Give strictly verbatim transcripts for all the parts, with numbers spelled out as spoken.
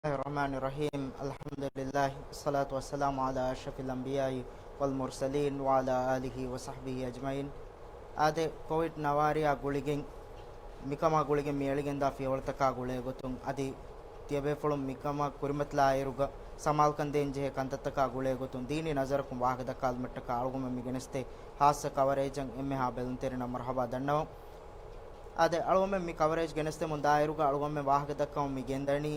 الرحمن الرحيم. الحمد لله، والصلاة والسلام على أشرف الأنبياء والمرسلين وعلى آله وصحبه أجمعين. އާދެ، ކޮވިޑް ނަވާރަޔާ ގުޅިގެން، މިކަމާ ގުޅިގެން މި އެޅިގެންދާ ފިޔަވަޅުތަކާ ގުޅޭގޮތުން، އަދި ތިޔަބޭފުޅުން މިކަމަށް ކުރިމަތިލާއިރުގަ ސަމާލުކަން ދޭން ޖެހޭ ކަންތައްތަކާ ގުޅޭގޮތުން، ދީނީ ނަޒަރަކުން ވާހަކަ ދައްކާލުމަށްޓަކާ އަޅުގަނޑުމެން މި ގެނެސްދޭ ހާއްސަ ކަވަރޭޖަށް އެންމެހާ ބެލުންތެރިންނަށް މަރުޙަބާ ދަންނަވަން. އާދެ، އަޅުގަނޑުމެން މި ކަވަރޭޖް ގެނެސްދެމުން ދާއިރުގަ އަޅުގަނޑުމެން ވާހަކަ ދައްކަމުން މި ގެންދަނީ،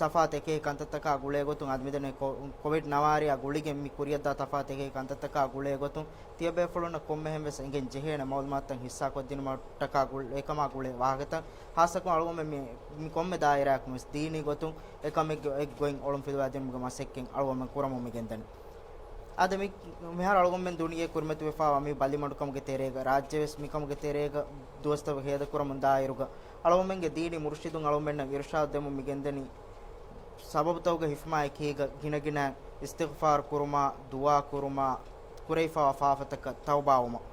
ތަފާތު އެކި ކަންތައްތަކާ ގުޅޭގޮތުން، އަދި މިދެންނެވި ކޮ-، ކޮވިޑް ނަވާރަޔާ ގުޅިގެން މި ކުރިއަށްދާ ތަފާތު އެކި ކަންތައްތަކާ ގުޅޭގޮތުން، ތިޔަބޭފުޅުންނަށް ކޮންމެހެން ވެސް އެނގެން ޖެހޭނެ މައުލޫމާތުތައް ހިއްސާކޮށްދިނުމަށްޓަކާ ގުޅ-، އެކަމާ ގުޅޭ ވާހަކަތައް، ހާއްސަކޮށް އަޅުގަނޑުމެން މި، މި ކޮންމެ ދާއިރާއަކުން ވެސް ދީނީ ގޮތުން އެކަމެއްގެ އެއްގޮތް އޮޅުން ފިލުވާދިނުމުގެ މަސައްކަތް އަޅުގަނޑުމެން ކުރަމުން މި ގެންދަނީ. އާދެ، މި، މިހާރު އަޅުގަނޑުމެން ދުނިޔެ ކުރިމަތިވެފާވާ މި ބަލިމަޑުކަމުގެ ތެރޭގަ، ރާއްޖެވެސް މިކަމުގެ ތެރޭގަ ދުވަސްތަކު ހޭދަކުރަމުން ދާއިރުގަ، އަޅުގަނޑުމެންގެ ދީނީ މުރުޝިދުން އަޅުގަނޑުމެންނަށް އިރުޝާދު ދެމުން މި ގެންދަނީ، ސަބަބުތަކުގެ ހިފުމާ އެކީގަ ގިނަގިނަ އިސްތިޣްފާރު ކުރުމާ، ދުޢާ ކުރުމާ، ކުރެވިފާވާ ފާފަތަކަށް ތައުބާވުމަށް.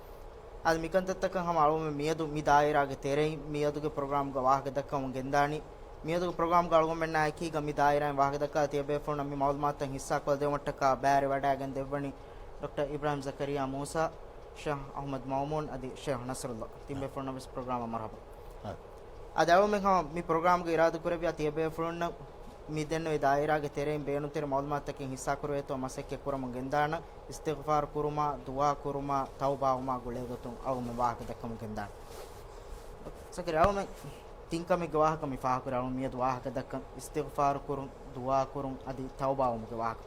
އަދި މިކަންތައްތަކަށް ހަމަ އަޅުގަނޑުމެން މިއަދު މި ދާއިރާގެ ތެރެއިން މިއަދުގެ ޕްރޮގްރާމްގަ ވާހަކަ ދައްކަމުން ގެންދާނީ. މިއަދުގެ ޕްރޮގްރާމްގަ އަޅުގަނޑުމެންނާ އެކީގަ މި ދާއިރާއިން ވާހަކަ ދައްކާ ތިޔަބޭފުޅުންނަށް މި މައުލޫމާތުތައް ހިއްސާކޮށްދެވުމަށްޓަކާ ބައިވެރިވަޑައިގެން ދެއްވަނީ ޑޮކްޓަރ އިބްރާހިމް ޒަކަރިޔާ މޫސާ، ޝޭޚް އަޙްމަދު މައުމޫން އަދި ޝޭޚް ނަޞްރުﷲ. ތިން ބޭފުޅުންނަށް ވެސް ޕްރޮގްރާމަށް މަރުޙަބާ. އާ. އަދި އަޅުގަނޑުމެން ހަމަ މި ޕްރޮގްރާމްގަ އިރާދަކުރެއްވިޔާ ތިޔަބޭފުޅުންނަށް މި ދެންނެވި ދާއިރާގެ ތެރެއިން ބޭނުންތެރި މައުލޫމާތުތަކެއް ހިއްސާކުރެވޭތޯ މަސައްކަތް ކުރަމުން ގެންދާނަން. އިސްތިޣްފާރު ކުރުމާ، ދުޢާ ކުރުމާ، ތައުބާވުމާ ގުޅޭގޮތުން އަޅުގަނޑުމެން ވާހަކަ ދައްކަމުން ގެންދާނަން. ޒަކަރިޔާ، އަޅުގަނޑުމެން ތިން ކަމެއްގެ ވާހަކަ މި ފާހަގަކުރި. އަޅުގަނޑު މިއަދު ވާހަކަ ދައްކަން އިސްތިޣްފާރު ކުރުން، ދުޢާ ކުރުން އަދި ތައުބާވުމުގެ ވާހަކަ.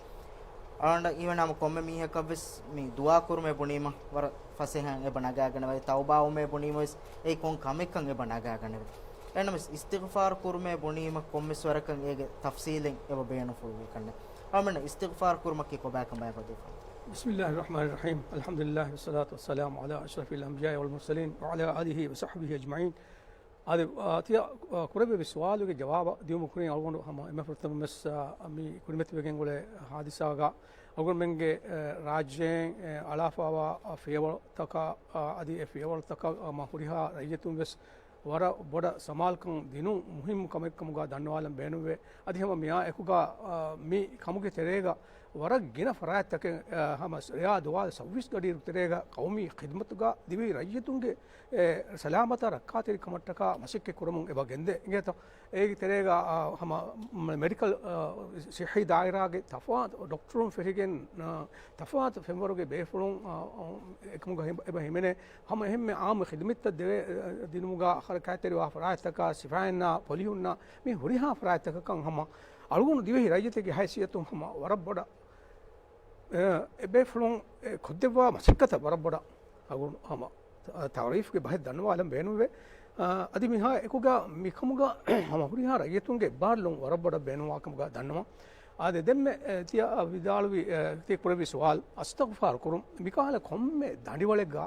އަޅުގަނޑަށް އީވެން ހަމަ ކޮންމެ މީހަކަށްވެސް މި ދުޢާ ކުރުމޭ ބުނީމަ ވަރަށް ފަސޭހައިން އެބަ ނަގާގަނެވޭ، ތައުބާވުމޭ ބުނީމަވެސް އެއީ ކޮން ކަމެއްކަން އެބަ ނަގާގަނެވޭ. އެހެންނަމަވެސް އިސްތިޣްފާރު ކުރުމޭ ބުނީމަ ކޮންމެސް ވަރަކަށް އޭގެ ތަފްސީލެއް އެބަ ބޭނުންފުޅުވީ ކަންނެ. އަޅުގަނޑު އިސްތިޣްފާރު ކުރުމަކީ ކޮބާކަން ބަޔާންކޮށްދީފަ. بسم الله الرحمن الرحيم. الحمد لله والصلاة والسلام على أشرف الأنبياء والمرسلين وعلى آله وصحبه أجمعين. އާދެ، އާ، ތިޔަ، އާ، ކުރެއްވި ސުވާލުގެ ޖަވާބަށް ދިޔުމަށް ކުރިން އަޅުގަނޑު ހަމަ އެންމެ ފުރަތަމަވެސް، އާ، މި ކުރިމަތިވެގެން އުޅޭ ހާދިސާގަ އަޅުގަނޑުމެންގެ، އާ، ރާއްޖޭން، އާ، އަޅާފައިވާ، އާ، ފިޔަވަޅުތަކާ، އާ، އަދި އެ ފިޔަވަޅުތަކަށް، އާ، މާ ހުރިހާ ރައްޔިތުން ވެސް ވަރަށް ބޮޑަށް ސަމާލުކަން ދިނުން މުހިއްމު ކަމެއް ކަމުގަ ދަންނަވާލަން ބޭނުންވޭ. އަދި ހަމަ މިއާ އެކުގަ، އާ، މި ކަމުގެ ތެރޭގަ ވަރަށް ގިނަ ފަރާތްތަކެއް، އާ، ހަމަ ރެޔާ ދުވާލު ސައުވީސް ގަޑިއިރު ތެރޭގަ ޤައުމީ ޚިދްމަތުގަ ދިވެހި ރައްޔިތުންގެ އެ، ސަލާމަތާ ރައްކާތެރިކަމަށްޓަކާ މަސައްކަތް ކުރަމުން އެބަ ގެންދޭ. އިނގޭތޯ؟ އޭގެ ތެރޭގަ، އާ، ހަމަ މެ-، މެޑިކަލް، އާ، ސިއްހީ ދާއިރާގެ ތަފާތު ޑޮކްޓަރުން ފެށިގެން، އާ، ތަފާތު ފެންވަރުގެ ބޭފުޅުން، އާ، އާ، އެކަމުގަ ހި-، އެބަ ހިމެނޭ. ހަމަ އެހެންމެ އާއްމު ޚިދުމަތްތައް ދެވޭ، އާ، ދިނުމުގަ ހަރަކާތްތެރިވާ ފަރާތްތަކާ، ސިފައިންނާ، ޕޮލިހުންނާ، މި ހުރިހާ ފަރާތްތަކަކަށް ހަމަ އަޅުގަނޑު ދިވެހި ރައްޔިތެއްގެ ހައިސިއްޔަތުން ހަމަ ވަރަށް ބޮޑަށް އެ، އެބޭފުޅުން އެ ކޮށްދެއްވާ މަސައްކަތަށް ވަރަށް ބޮޑަށް އަޅުގަނޑު ހަމަ ތަ-، ތައުރީފްގެ ބަހެއް ދަންނަވާލަން ބޭނުންވޭ. އަ، އަދި މިހާ އެކުގަ މިކަމުގަ ހަމަ ހުރިހާ ރައްޔިތުންގެ އެއްބާރުލުން ވަރަށް ބޮޑަށް ބޭނުންވާ ކަމުގަ ދަންނަވަން. އާދެ، ދެންމެ، އެ، ތިޔަ ވިދާޅުވި، އެ، ތި ކުރެއްވި ސުވާލު، އަސްތަޣްފާރު ކުރުން، މިކަހަލަ ކޮންމެ ދަނޑިވަޅެއްގަ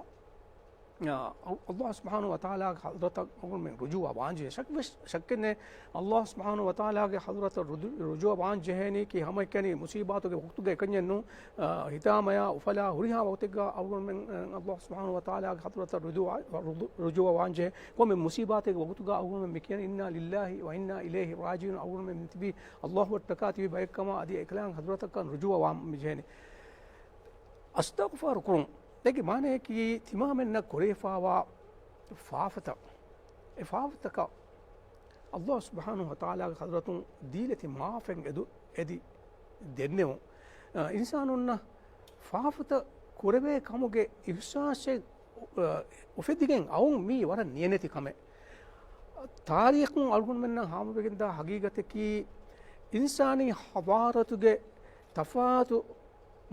އަ، އަ-، އައްލާހު ސުބްޙާނަހު ވަތަޢާލާގެ ޙަޟްރަތަށް އަޅުގަނޑުމެން ރުޖޫޢަ ވާންޖެހޭ. ޝައްކެއް-، ޝައްކެއް ނެތް. އައްލާހު ސުބްޙާނަހު ވަތަޢާލާގެ ޙަޟްރަތަށް ރުދު-، ރުޖޫޢަ ވާންޖެހޭނީ ކީ ހަމައެކަނި މުޞީބާތުގެ ވަގުތުގަ އެކަންޏެއް ނޫން. އަ، ހިތާމަޔާ އުފަލާ ހުރިހާ ވަގުތެއްގަ އަޅުގަނޑުމެން، އަ، އައްލާހު ސުބްޙާނަހު ވަތަޢާލާގެ ޙަޟްރަތަށް ރުޖޫޢަ، ރުދު-، ރުޖޫޢަ ވާންޖެހޭ. ކޮންމެ މުޞީބާތެއްގެ ވަގުތުގަ އަޅުގަނޑުމެން މި ކިޔަނީ إنا لله وإنا إليه راجعون. އަޅުގަނޑުމެން ތިބީ އައްލާހުއަށްޓަކާ ތިބި ބައެއްކަމަށް އަދި އެކަލާނގެ ޙަޟްރަތަކަށް ރުޖޫޢަ ވާން މި ޖެހޭނީ. އަސްތަޣްފާރު ކުރުން. އޭގެ މާނައަކީ ތިމާމެންނަށް ކުރެވިފާވާ ފާފަތައް، އެ ފާފަތަކަށް އައްލާހު ސުބްޙާނަހު ވަތަޢާލާގެ ޙަޟްރަތުން ދީލަތި މާފެއް އެދު-، އެދި ދެންނެވުން. އަ، އިންސާނުންނަށް ފާފަތައް ކުރެވޭ ކަމުގެ އިޙްސާސެއް، އަ، އުފެދިގެން އައުން މީ ވަރަށް ނިޔަނެތި ކަމެއް. ތާރީޚުން އަޅުގަނޑުމެންނަށް ހާމަވެގެންދާ ޙަޤީޤަތަކީ، އިންސާނީ ޙަޟާރަތުގެ ތަފާތު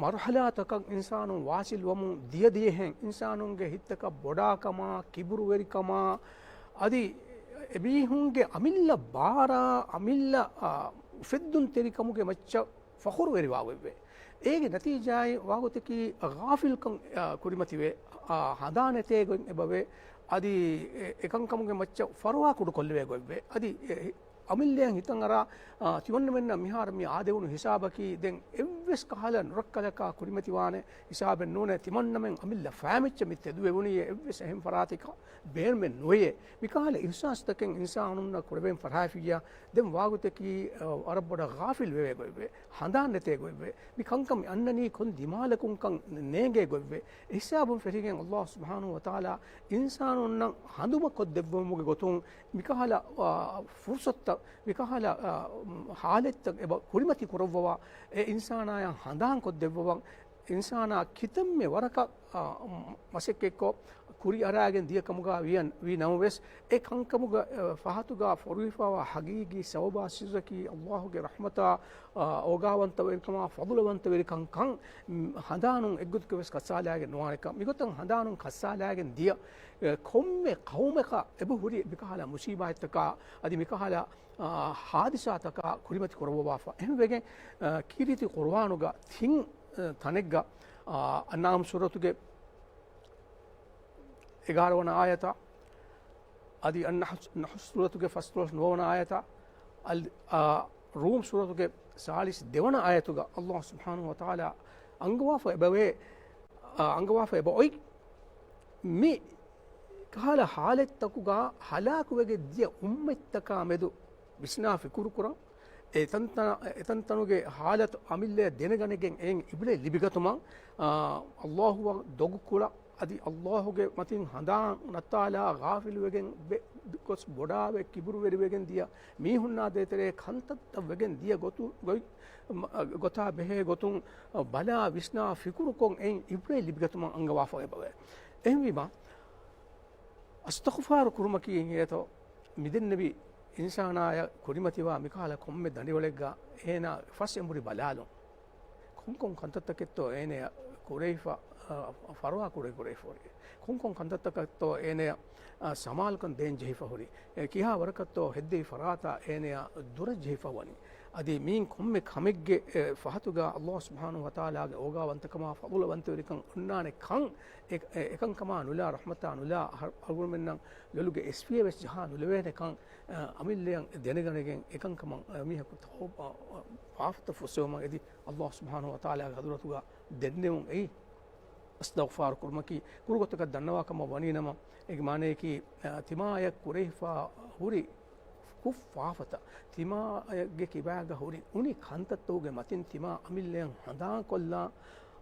މަރުޙަލާތަކަށް އިންސާނުން ވާޞިލްވަމުން ދިޔަ ދިޔަހެން، އިންސާނުންގެ ހިތްތަކަށް ބޮޑާކަމާ، ކިބުރުވެރިކަމާ، އަދި އެމީހުންގެ އަމިއްލަ ބާރާ، އަމިއްލަ، އާ، އުފެއްދުންތެރިކަމުގެ މައްޗަށް ފަޚުރުވެރިވާގޮތްވޭ. އޭގެ ނަތީޖާއެއް ވާގޮތަކީ ޣާފިލްކަން، އާ، ކުރިމަތިވޭ، އާ، ހަނދާނެތޭ ގޮތް އެބަވޭ، އަދި އެ-، އެކަންކަމުގެ މައްޗަށް ފަރުވާ ކުޑަކޮށްލެވޭ ގޮތްވޭ. އަދި އެ-، އަމިއްލައަށް ހިތަށް އަރާ، އާ، ތިމަންނަމެންނަށް މިހާރު މި އާދެވުނު ހިސާބަކީ ދެން އެއް-، އެއްވެސް ކަހަލަ ނުރައްކަލަކާ ކުރިމަތިވާނެ ހިސާބެއް ނޫނޭ. ތިމަންނަމެން އަމިއްލަ ފައިމިއްޗަށް މި ތެދުވެވުނީ އެއްވެސް އެހެން ފަރާތަކަށް ބޭނުމެއް ނުވެޔޭ. މިކަހަލަ އިހްސާސްތަކެއް އިންސާނުންނަށް ކުރެވެން ފަރާތްފިއްޔާ ދެން ވާގޮތަކީ، އަ، ވަރަށް ބޮޑަށް ޣާފިލް ވެވޭ ގޮތްވޭ. ހަނދާން ނެތޭ ގޮތްވޭ. މި ކަންކަން މި އަންނަނީ ކޮން ދިމާލަކުން ކަން ނޭނގޭ ގޮތްވޭ. އެހިސާބުން ފެށިގެން އައްލާހު ސުބްޙާނަހު ވަތަޢާލާ އިންސާނުންނަށް ހަނދުމަކޮށްދެއްވުމުގެ ގޮތުން މިކަހަލަ، އާ، ފުރުޞަތުތައް، މިކަހަލަ، އާ، ޙާލަތްތައް އެބަ ކުރިމަތި ކުރައްވަވާ، އެ އިންސާނާޔަށް ހަނދާންކޮށްދެއްވަވަން، އިންސާނާ ކިތަންމެ ވަރަކަށް، އާ، މަސައްކަތްކޮށް ކުރިއަރާގެން ދިޔަ ކަމުގަ ވިޔަން، ވީ ނަމަވެސް، އެ ކަންކަމުގަ، އާ، ފަހަތުގަ ފޮރުވިފަވާ ޙަޤީޤީ ސަބަބާ ސިއްރަކީ އައްލާހުގެ ރަޙްމަތާ، އާ، އޯގާވަންތަވެރިކަމާ، ފަޟުލުވަންތަވެރިކަންކަން، މް، ހަނދާނުން އެއްގޮތަކަށް ވެސް ކައްސާލާގެން ނުވާނެކަން. މިގޮތަށް ހަނދާނުން ކައްސާލާގެން ދިޔަ، އެ، ކޮންމެ ޤައުމަކަށް އެބަ ހުރި މިކަހަލަ މުޞީބާތްތަކާ، އަދި މިކަހަލަ، އާ، ޙާދިސާތަކާ ކުރިމަތި ކުރައްވަވާފަ. އެހެންވެގެން، އާ، ކީރިތި ޤުރުއާނުގަ ތިން، އާ، ތަނެއްގަ، އާ، އަންޢާމް ސޫރަތުގެ އެގާރަ ވަނަ އާޔަތާ، އަދި އައްނަޙްލު، ނަޙްލު ސޫރަތުގެ ފަސްދޮޅަސް ނުވަވަނަ އާޔަތާ، އަލް، އާ، ރޫމް ސޫރަތުގެ ސާޅީސް ދެވަނަ އާޔަތުގަ އައްލާހު ސުބްޙާނަހު ވަތަޢާލާ އަންގަވާފަ އެބަވޭ، އާ، އަންގަވާފަ އެބައޮތް މި ކަހަލަ ޙާލަތްތަކުގަ ހަލާކުވެގެން ދިޔަ އުއްމަތްތަކާ މެދު ވިސްނާ ފިކުރުކުރަން. އެތަންތަނަ-، އެތަންތަނުގެ ޙާލަތު އަމިއްލަޔަށް ދެނެގަނެގެން އެއިން ޢިބްރަތް ލިބިގަތުމަށް، އާ، އައްލާހުއަށް ދޮގުކުޅަ އަދި އައްލާހުގެ މަތިން ހަނދާން ނައްތާލާ ޣާފިލުވެގެން ވެ-، ގޮސް ބޮޑާވެ ކިބުރުވެރިވެގެން ދިޔަ މީހުންނާ ދޭތެރޭ ކަންތައްތައް ވެގެން ދިޔަ ގޮތު-، ގޮތް-، މަ-، ގޮތާ ބެހޭ ގޮތުން ބަލާ ވިސްނާ ފިކުރުކޮށް އެއިން ޢިބްރަތް ލިބިގަތުމަށް އަންގަވާފަ އެބަވޭ. އެހެންވީމަ، އަސްތަޣުފާރު ކުރުމަކީ އެނގޭތޯ މިދެންނެވި އިންސާނާޔަށް ކުރިމަތިވާ މިކަހަލަ ކޮންމެ ދަނޑިވަޅެއްގަ އޭނާ ފަސް އެނބުރި ބަލާލުން. ކޮންކޮން ކަންތައްތަކެއްތޯ އޭނަޔަށް ކުރެވިފަ، އަ، ފަރުވާ ކުރެ ކުރެވިފަ ހުރި. ކޮންކޮން ކަންތައްތަކެއްތޯ އޭނަޔަށް، އަ، ސަމާލުކަން ދޭން ޖެހިފަ ހުރި. އެ ކިހާ ވަރަކަށްތޯ ހެއްދެވި ފަރާތާ އޭނަޔާ ދުރަށް ޖެހިފަ ވަނީ. އަދި މީން ކޮންމެ ކަމެއްގެ، އެ، ފަހަތުގަ އައްލާހު ސުބްޙާނަހު ވަތަޢާލާގެ އޯގާވަންތަކަމާ ފަޟުލުވަންތަވެރިކަން އޮންނާނެ ކަން އެ-، އެ-، އެކަންކަމާ ނުލާ، ރަޙްމަތާ ނުލާ، އަހަރު-، އަޅުގަނޑުމެންނަށް ލޮލުގެ އެސްފިޔަ ވެސް ޖަހާ ނުލެވޭނެކަން، އަ، އަމިއްލަޔަށް ދެނެގަނެގެން އެކަންކަމަށް، އަ، މީހަކު ތައުބާ، އަ، އަ، ފާފަތައް ފުއްސެވުމަށް އެދި، އައްލާހު ސުބްޙާނަހު ވަތަޢާލާގެ ޙަޟްރަތުގަ ދެންނެވުން އެއީ. އިސްތިޣްފާރު ކުރުމަކީ ކުރު ގޮތަކަށް ދަންނަވާ ކަމަށް ވަނީ ނަމަ، އޭގެ މާނަޔަކީ، އަ، ތިމާޔަށް ކުރެވިފަ ހުރި ކުށް ފާފަތައް، ތިމާގެ ކިބާގަ ހުރި އުނި ކަންތައްތަކުގެ މަތިން ތިމާ އަމިއްލަޔަށް ހަނދާންކޮށްލާ،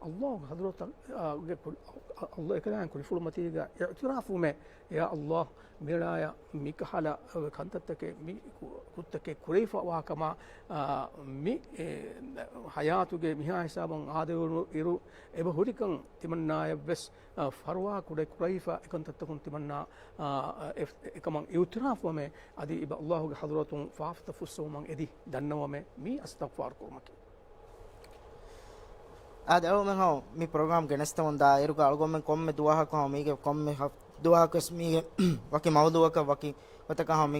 އައްލާހުގެ ޙަޟްރަތުގެ ކު-، އައްލާ އެކަލާނގެ ކުރިފުޅުމަތީގަ އިޢުތިރާފުވުމޭ، ޔާ އައްލާހު، މިއަޅާޔަށް މިކަހަލަ ކަންތައްތަކެއް، މި ކު-، ކުށްތަކެއް ކުރެވިފަވާކަމާ، އާ، މި، އެ، ޙަޔާތުގެ މިހާ ހިސާބަށް އާދެވުނު އިރު އެބަ ހުރިކަން ތިމަންނާޔަށްވެސް، އާ، ފަރުވާ ކުޑަ ކުރެވިފަ އެކަންތައްތަކުން ތިމަންނާ، އާ، އެ-، އެކަމަށް އިޢުތިރާފުވަމޭ. އަދި އިބަ އައްލާހުގެ ޙަޟްރަތުން ފާފަތައް ފުއްސެވުމަށް އެދި ދަންނަވަމޭ މި އަސްތަޣްފާރު ކުރުމަކީ. އާދެ، އަޅުގަނޑުމެން ހަމަ މި ޕްރޮގްރާމް ގެނެސްދެމުން ދާ އިރުގަ އަޅުގަނޑުމެން ކޮންމެ ދުވަހަކު ހަމަ މީގެ ކޮންމެ ހަ-، ދުވަހަކުވެސް މީގެ ވަކި މައުޟޫޢަކަށް ވަކި ގޮތަކަށް ހަމަ މި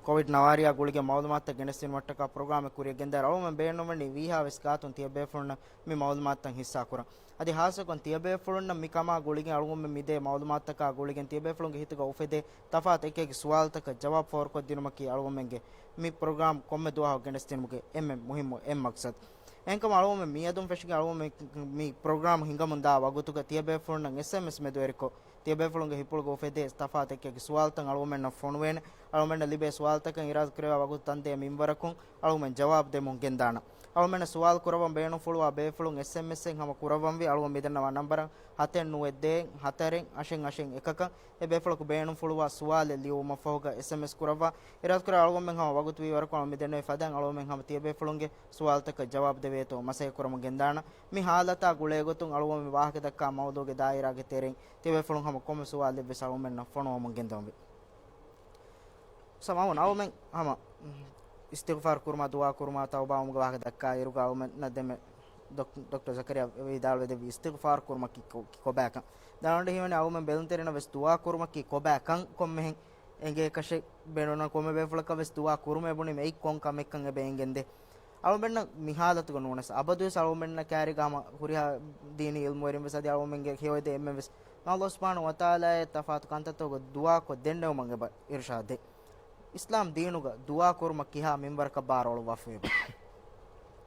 ކޮވިޑް ނަވާރަޔާ ގުޅިގެން މައުލޫމާތުތައް ގެނެސްދިނުމަށްޓަކާ ޕްރޮގްރާމެއް ކުރިއަށް ގެންދާ. އަޅުގަނޑުމެން ބޭނުންވަނީ ވީހާވެސް ގާތުން ތިޔަބޭފުޅުންނަށް މި މައުލޫމާތުތައް ހިއްސާކުރަން. އަދި ހާއްސަކޮށް ތިޔަބޭފުޅުންނަށް މި ކަމާ ގުޅިގެން އަޅުގަނޑުމެން މިދޭ މައުލޫމާތުތަކާ ގުޅިގެން ތިޔަބޭފުޅުންގެ ހިތުގަ އުފެދޭ ތަފާތު އެކިއެކި ސުވާލުތަކަށް ޖަވާބު ފޯރުކޮށްދިނުމަކީ އަޅުގަނޑުމެންގެ މި ޕްރޮގްރާމް ކޮންމެ ދުވަހަކު ގެނެސްދިނުމުގެ އެންމެ މުހިއްމު އެއް މަޤްޞަދު. އެހެންކަމުން އަޅުގަނޑުމެން މިއަދުން ފެށިގެން އަޅުގަނޑުމެން މި ޕްރޮގްރާމް ހިނގަމުންދާ ވަގުތުގަ ތިޔަބޭފުޅުންނަށް އެސްއެމްއެސް މެދުވެރިކޮށް، ތިޔަބޭފުޅުންގެ ހިތްޕުޅުގަ އުފެދޭ ތަފާތު އެކިއެކި ސުވާލުތައް އަޅުގަނޑުމެންނަށް ފޮނުވޭނެ. އަޅުގަނޑުމެންނަށް ލިބޭ ސުވާލުތަކަށް އިރާދަކުރެވޭ ވަގުތު ތަންދޭ މިންވަރަކުން އަޅުގަނޑުމެން ޖަވާބު ދެމުން ގެންދާނަން. އަޅުގަނޑުމެންނަށް ސުވާލު ކުރައްވަން ބޭނުންފުޅުވާ ބޭފުޅުން އެސްއެމްއެސްއެއް ހަމަ ކުރައްވަންވީ އަޅުގަނޑު މިދަންނަވާ ނަންބަރަށް ހަތެއް ނުވަ ދޭއް ހަތަރެއް އަށެއް އަށެއް އެކަކަށް. އެ ބޭފުޅަކު ބޭނުންފުޅުވާ ސުވާލެއް ލިޔުމަށްފަހުގަ އެސްއެމްއެސް ކުރައްވާ. އިރާދަކުރޭ އަޅުގަނޑުމެން ހަމަ ވަގުތު ވީ ވަރަކު އަޅުގަނޑު މިދެންނެވި ފަދައިން އަޅުގަނޑުމެން ހަމަ ތިޔަބޭފުޅުންގެ ސުވާލުތަކަށް ޖަވާބު ދެވޭތޯ މަސައްކަތް ކުރަމުން ގެންދާނަން. މި ހާލަތާ ގުޅޭގޮތުން އަޅުގަނޑުމެން ވާހަކަ ދައްކާ މައުޟޫގެ ދާއިރާގެ ތެރެއިން ތިޔަބޭފުޅުން ހަމަ ކޮންމެ ސުވާލެއްވެސް އަޅުގަނޑުމެންނަށް ފޮނުވަމުން ގެންދަވަންވީ. ސަމާވުން އަޅުމެން ހަމަ އިސްތިޣްފާރު ކުރުމާ ދުޢާ ކުރުމާ ތައުބާވުމުގެ ވާހަކަ ދައްކާ އިރުގަ އަޅުމެންނަށް ދެންމެ ޑޮކް-، ޑޮކްޓަރ ޒަކަރިޔާ ވިދާޅުވެދެއްވި އިސްތިޣްފާރު ކުރުމަކީ ކޮ-، ކޮބާކަން. ދަނޑި ހީވަނީ އަޅުމެން ބެލުންތެރިންނަށް ވެސް ދުޢާ ކުރުމަކީ ކޮބާކަން ކޮންމެހެން އެނގޭކަށެއް ބޭނުން ކޮންމެ ބޭފުޅަކަށް ވެސް ދުޢާ ކުރުމޭ ބުނީމަ އެއީ ކޮން ކަމެއްކަން އެބަ އެނގެންދޭ. އަޅުމެންނަށް މި ހާލަތުގަ ނޫނަސް އަބަދުވެސް އަޅުމެންނަށް ކާރިގަ ހަމަ ހުރިހާ ދީނީ އިލްމުވެރިން ވެސް އަދި އަޅުމެންގެ ހެޔޮއެދޭ އެންމެން ވެސް އައްލާހު ސުބްޙާނަހު ވަތަޢާލާއަށް ތަފާތު ކަންތައްތަކުގަ ދުޢާކޮށް ދެންނެވުމަށް އެބަ އިރުޝާދު ދޭ. އިސްލާމް ދީނުގަ ދުޢާ ކުރުމަށް ކިހާ މިންވަރަކަށް ބާރު އޮޅުއްވާފައިވޭ؟